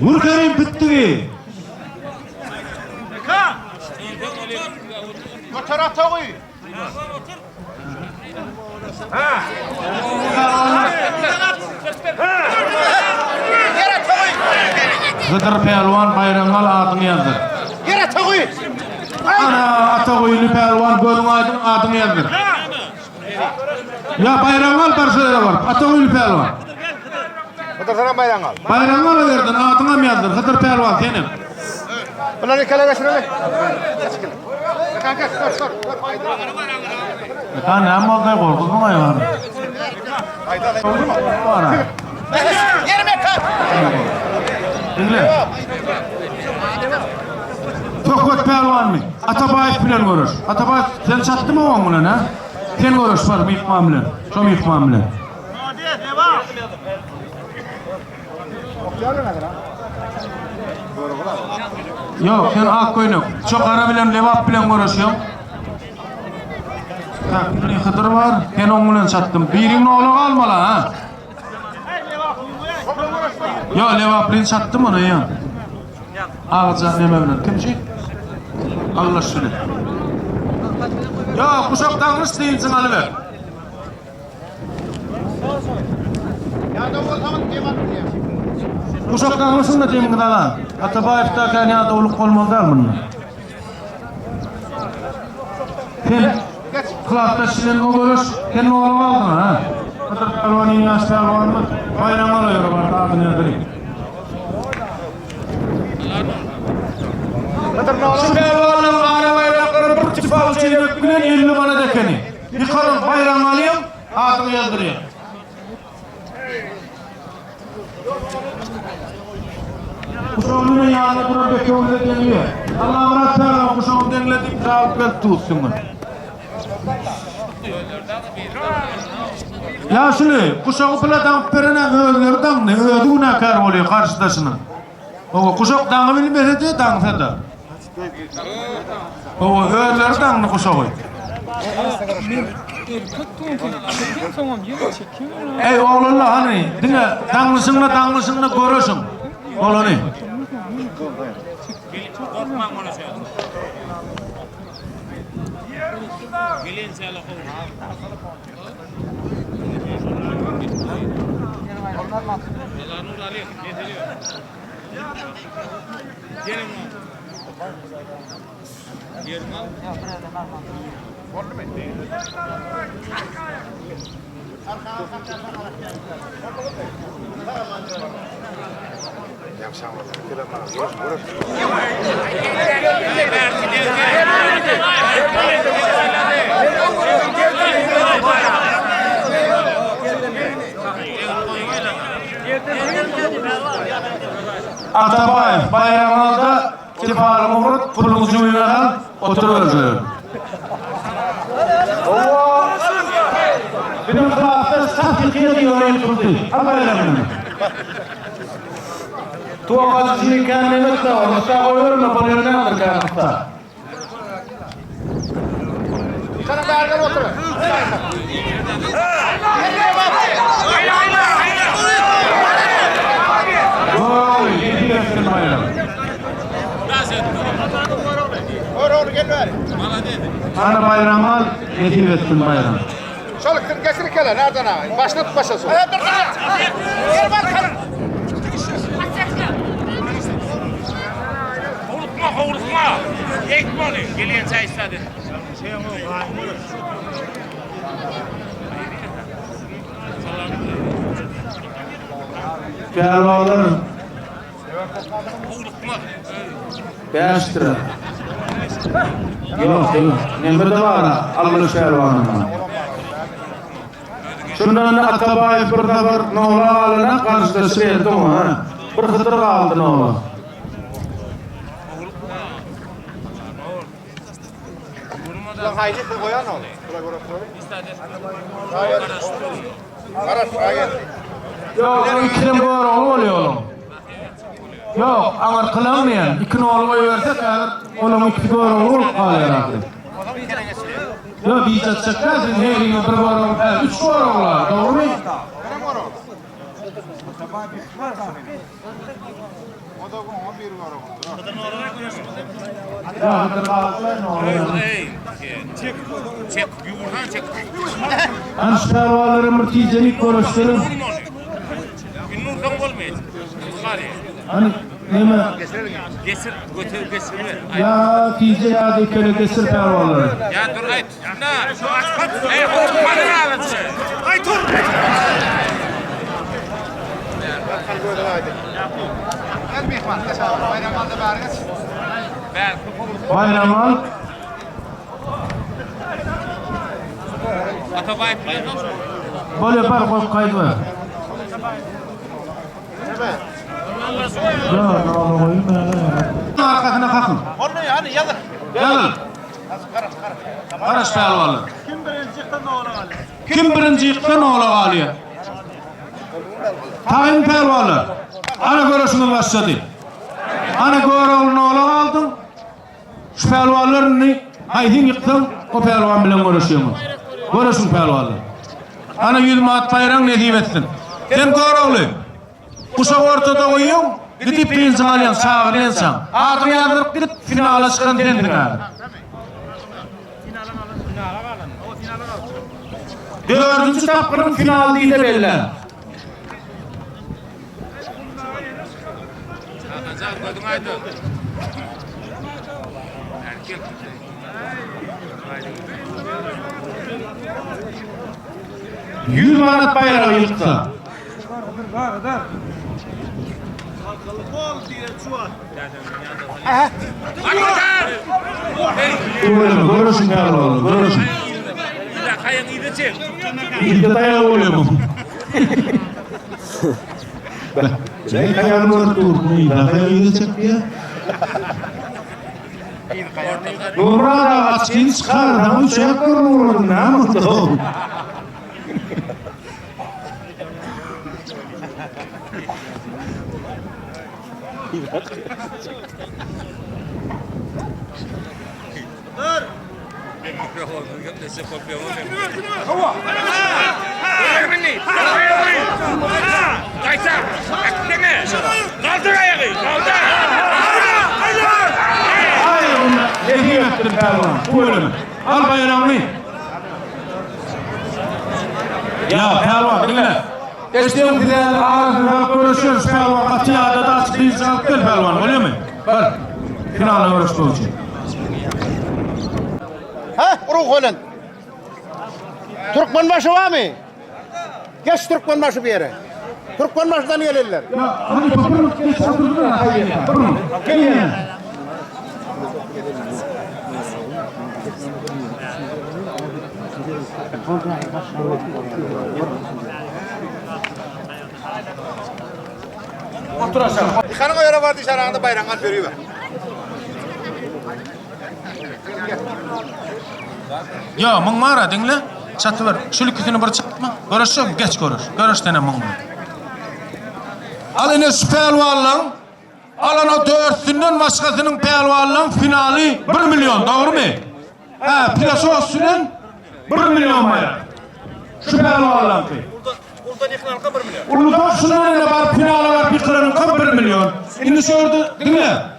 Nur kerim bitdigi. Göter ata goý. Hydyr pälwan Baýramgal adyňy ýazdyr. Ýer atagy! Ana Ataguýly pälwan gözüň aýdyň adyňy ýazdyr. Ýa Baýramgal bar şu ýere baryp Ataguýly pälwan. Hydyr senem baýragyňy al. Baýramgal o ýerden adyňam ýazdyr Hydyr pälwan senem. Bunları ikele geçirelim. Mekan geç, dur, dur, dur. Mekan näme boldy gorkuzmaň aýagyny. Ana. Ýer mekan! Diňle. Söhbet pälwanmy? Atabaýew bilen göreş. Atabaýew sen çatdymy oň bilen ha? Sen göreş bar myhman bilen. Şo myhman bilen. Ýok, sen ak köýnek. Şo gara bilen Lebap bilen göreşýäň. Tak, bir Hydyr bar. Sen oň bilen çatdym. Biriň nola galmaly ha. Ýok, Lebaplyny çatdym ony ýa. Agajan neme bilen? Kimji? Allaş bilen. Ýok, guşak daňyş dynjyňy alyber. Guşak daňlysyn-da demiňizi alan. Atabaýewda kän ýadawlyk bolmaly däl munda. Sen klasdaş bilen o göreş, sen nola galdyň ha? Hydyr pälwan iň ýaş pälwanymyz. Baýram alaýar bar adyny ýazdyryň. Şu pälwanlaryň ara baýraklary bir tüfal çeýnek bilen 50 manat ekeni. Ýykalyň, baýragyňy alýaň, adyňy ýazdyrýaň. Guşagyny bilen ýanynda duran Bekewüle deňleýär. Allamyrat pälwan guşagyny deňle diýip alyp gelip duzsuňy. Ýaşuly, guşagy pula daňyp beren-ä özleri daňdy, özi günäkär bolýar garşydaşynyň. Hawa, guşak daňybilmese-de, daňsa-da. Hawa, özleri daňdy guşagy. Eý, oglanlar, hany, diňe daňlyşyňda, daňlyşyňda göreşiň. Bolany. Atabaýew, baýragyňy al-da, Tepalyňy ugrat, puluňy jübüňe sal, otur özüň. Biziň klasda sap ýykyýa diýen ýykyldy. Al baýragyňy. Tuwakalyjyny kän nemetde, ornusda goýberme, bolýan däldir kän ussa. Goý, nesip etsin baýram. Ana baýram al, nesip etsin baýram. Şol ikisini geçir ikele, nereden ağa? Başını tut başa su. Howlukma, howlukma. Eğitme onu. Geliyen çay istedi. Pälwanlar Howlukma. 5 lira. Yok, yok. Neme de var ha, Almyş pälwanyna. Şundan Atabaýew bir sapar Nola galyna garşydaş berdi oňa. ha. Bir hydyr galdy Nola. Haydi koyan ol. Karaş, gel. Yok, o ikiden goragly bolýar onuň. Yok, aňar kylanmaýan. Iki nol goýbersek, häzir onuň ikisi goragly bolup galýar ahyry. Yok, bir çatjaklar, sen heriňe bir gorag, hä, üç goraglar, dogrymy? Ya, hydyr galdylar, nol. Ey. Çek. Çek. Yumurtan çek. Hani şu pälwanlaryň bir tijenik görüşdirin. Vurma onu. Gün nurdan olmayacak. Var ya. Hani neme Geçir, götür, geçirme. ya tije ya dikele geçir pälwanlary. Ya dur ay. Na, şu aç kaç. Ey, howlukma ne ağlasın? Ay dur. Gel Mihman, geç abi. Bayram aldı bari geç. Ben Bayram al. Atabay Böyle bar koyup kaydı. Ya ne koyayım ya. Arkasına kalkın. Onu yani yazık. Yazın. Karaş pälwanlar. Kim birinci yıksa ne ola galýar? Taýyn pälwanlar. Ana görüşümiz başlady. Ana görogly ne ola galdyň? Şu pälwanlar indi haýsyn ýyksaň, o pälwan bilen görüşýäňiz. Görüşün pälwanlar. Ana 100 manat baýraň nesip etsin. Sen görogly. Kuşak ortada goýuň, gidip birinji alýan, çagyrýansaň. Adyňy ýazdyryp gidip finala çykan sensiň häzir. Dördünji tapgyryň finaly diýde belli. Hakan gözün aydın. Erkek. 100 manat baýragy ýyksa. Arkadaşlar. Görüşün, görüşün pälwanlar, görüşün. Bir dakika ayağını iyice çek. İlde dayağı oluyor bu. Çek ayağını bırak dur. İlde ayağı iyice çek ya. Nurada açkın çıkar. Ama şey yapar Nurada. Ne yaptı? Kaysa. Aklını. Kaldır ayağı. Kaldır. Hayır ona hediye ettim pehlivan. Bu bölümü. Al bayrağını. Ya pehlivan dinle. Geçtiğim güzel arasında görüşürüz pehlivan. Kaçı adada açık bir alıp gel pehlivan. Öyle mi? Bak. Finale görüşmek için. Ha, ruh olun. Türkmenbaşı var mı? Geç Türkmenbaşı bir yere. Türkmenbaşı'dan gelirler. Ya hani kapının geç oturdun ha. Durun. Gelin. Yıkanın o yere var dışarıda bayrağını al veriyor. Ya mın mara dinle. Çatı ver. Şu ikisini bir çatma. Görüşüyor Geç görüş. Görüş tane mın. Al ine şu pehlivanlan. Alan o dörtsünden başkasının pehlivanlan finali 1 milyon doğru mu? He plasosünün 1 milyon bayrak. Şu pehlivanlan ki. Uludan şundan ine var finale var bir kıranın 1 milyon. Şimdi şurada dinle.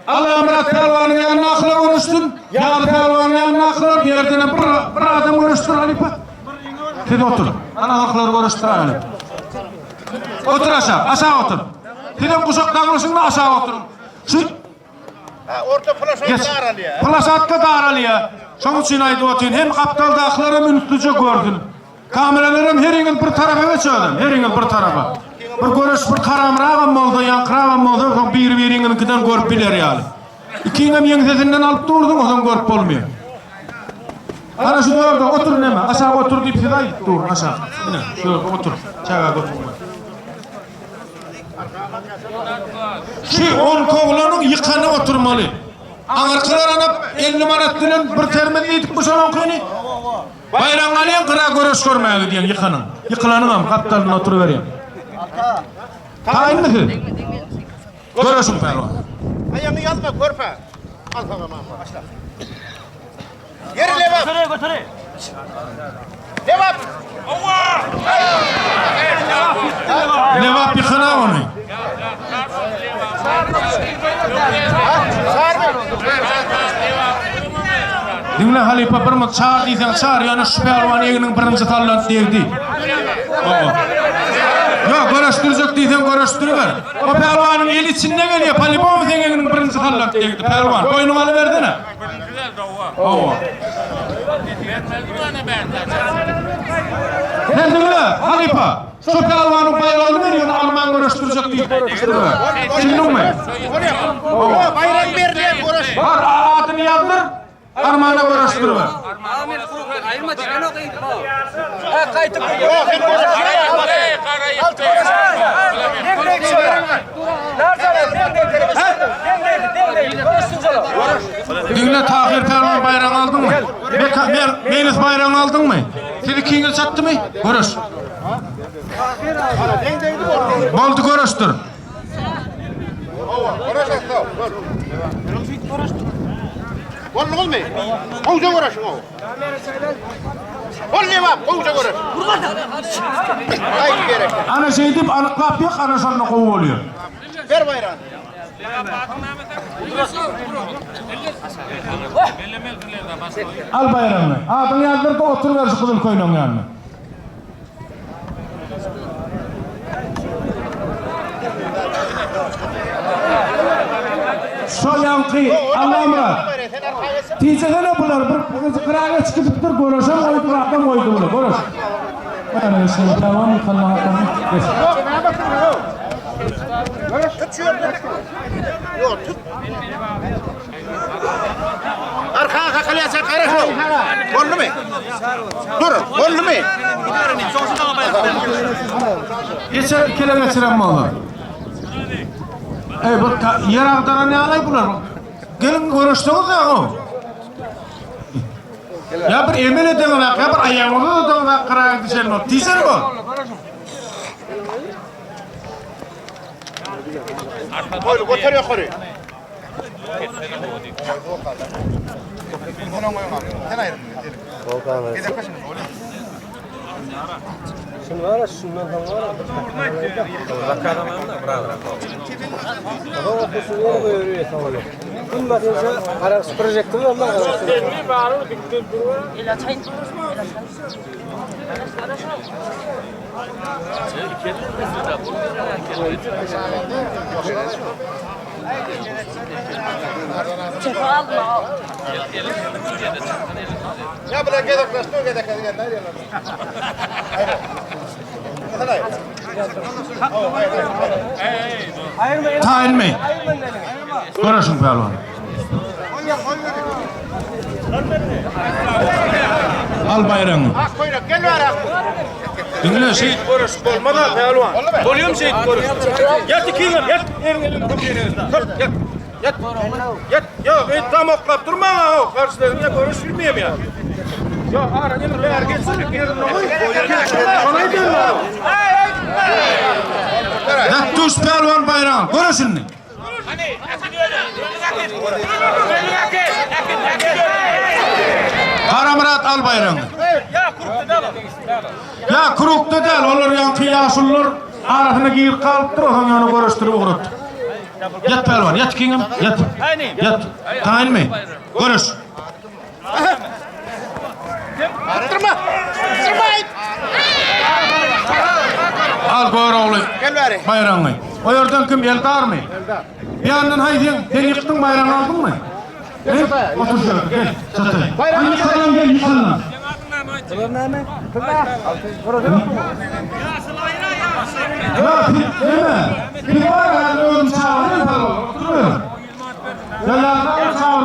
Allah Murat Pehlivan'ın yanına akla konuştun. Yağlı Pehlivan'ın yanına akla. Bir yerden bir, bir adam konuştun Halife. Siz otur. Ana halklary görüşdiräýeli. Otur aşak, aşak otur. Sizem guşak daňlyşyňda aşak oturyň. Şu Orta plaşatka Geç. daralýar. Plaşatka daralýar. Şoň üçin aýdyp otyryn, hem gapdaldakylar hem ünslüje görsün. Kameralar hem heriňiz bir tarapa geçödem, heriňiz bir tarapa. Bir görüş bir karamragam bolsa, ýaňkyragam bolsa, soň biri-biriňiziňkiden görüp biler ýaly. Ikiňem ýeňsesinden alyp durduň, onsoň görüp bolmaýar. Ana şu ýerde otur neme, aşak otur diýip size aýdyp durun, aşak. Ine, şu ýerde otur, çaga götürme. Şu on oglanyň ýykany oturmaly. Aňyrkylar ana 50 manat bilen bir termiz diýdik bu şonuňkyny. Baýragyňy alýaň gyra göreş görmäge gidýäň ýykanyň. Ýykylanyňam gapdalynda oturyberýäň. Taýynmy siz? Göreşiň pälwan. Aýagyňy ýazma körpe. Al saňa mama. Başla. Ýeri Lebap. Götür götür. Lebap. Lebap ýykana ony. Diňle halypa bir mut çar diýseň çar ýöne şu pälwan egniň birinji sallanyp degdi. Oba. Ýok göreşdirjek diýseň göreşdiriber. O pälwanyň eli içinde gelýär polibom seň egniň birinji sallanyp degdi pälwan. Boýnuňy alybersene. Oba. Sen diňle halypa. Şu pälwanyň baýragyny ber ýöne alman göreşdirjek diýip göreşdiriber. Düşündiňmi? Oba baýrak berilýär göreş. Bar adyny ýazdyr. Armana göreşdiriber. Diňle Tahyr pälwan baýragyny aldyňmy? Meka Mer Meýlis baýragyny aldyňmy? Siz ikiňiz çatdymy? Göreş. Boldy göreşdir. Bolduňyzmy? Gowja göreşiň o. Bol Lebap, gowja göreş. Aýt gerek. Ana şeýdip anyklap ýok, ana şonda gowy bolýar. Ber baýragyny. Al baýragyny. Adyňy ýazdyr-da oturyber şu gyzyl köýnegiň ýanyna. Şol ýaňky Allamyrat. Tijesene bular bir gyraga çykypdyr göreşem goýdy adam goýdy bular göreş. Ýa şunu tamam ýykanma hakyny. Geç. Tut şu ýerde. Ýok, tut. Arkaga kakalýarsa garaşma. Boldumy? Dur, boldumy? Geçer ikile geçiren bollar. Ey bu ýer agdaran ýaly bular. Gelin görüşdüňiz ýa o. Ya bir emel edeňiz, ya bir aýagyňyzy tutuňyz, gyraga düşen bol. Diýsene bol. Goýly, göter ýokary. Ya bırak gezekleşti o gezek Taýynmy? Göreşiň pälwan. Al baýragyňy. Ak köýnek gel bäri ak. Diňle şeýdip göreşip bolmaz-a pälwan. Bolýamy şeýdip göreşip? Ýat ikiňem, ýat eliň eliň köp ýat. Ýat. Ýat. Ýok, ey tam oklap durmaň-a, garşydaşyňa göreş bilmeýär ýa. Ýok, ara indi bäri geçsin, ýerinde goý. Şony aýdýan Ýat duş pälwan baýragyň, göreş indi. Garamyrat al baýragyňy. Ýa krukda däl, olar ýaňky ýaşulular arasyna girip galypdyr, osaň ýöne göreşdirip ugratdy. Ýat pälwan, ýat ikiňem, ýat. Ýat. Taýynmy? Göreş. Tutdurma. Tutdurma. Al Görogly. Gel bäri. Baýragyňy. O ýerden kim Eldarmy? Eldar. Bir ýandan haý sen, sen ýykdyň baýragyňy aldyňmy? Gel, otur şu ýerde, gel. Çataý. Baýragyňy Ýykylan gel, ýykylan. Ya neme? Kim var ya özüm çağırayım oturuyorum. Gel lan çağır.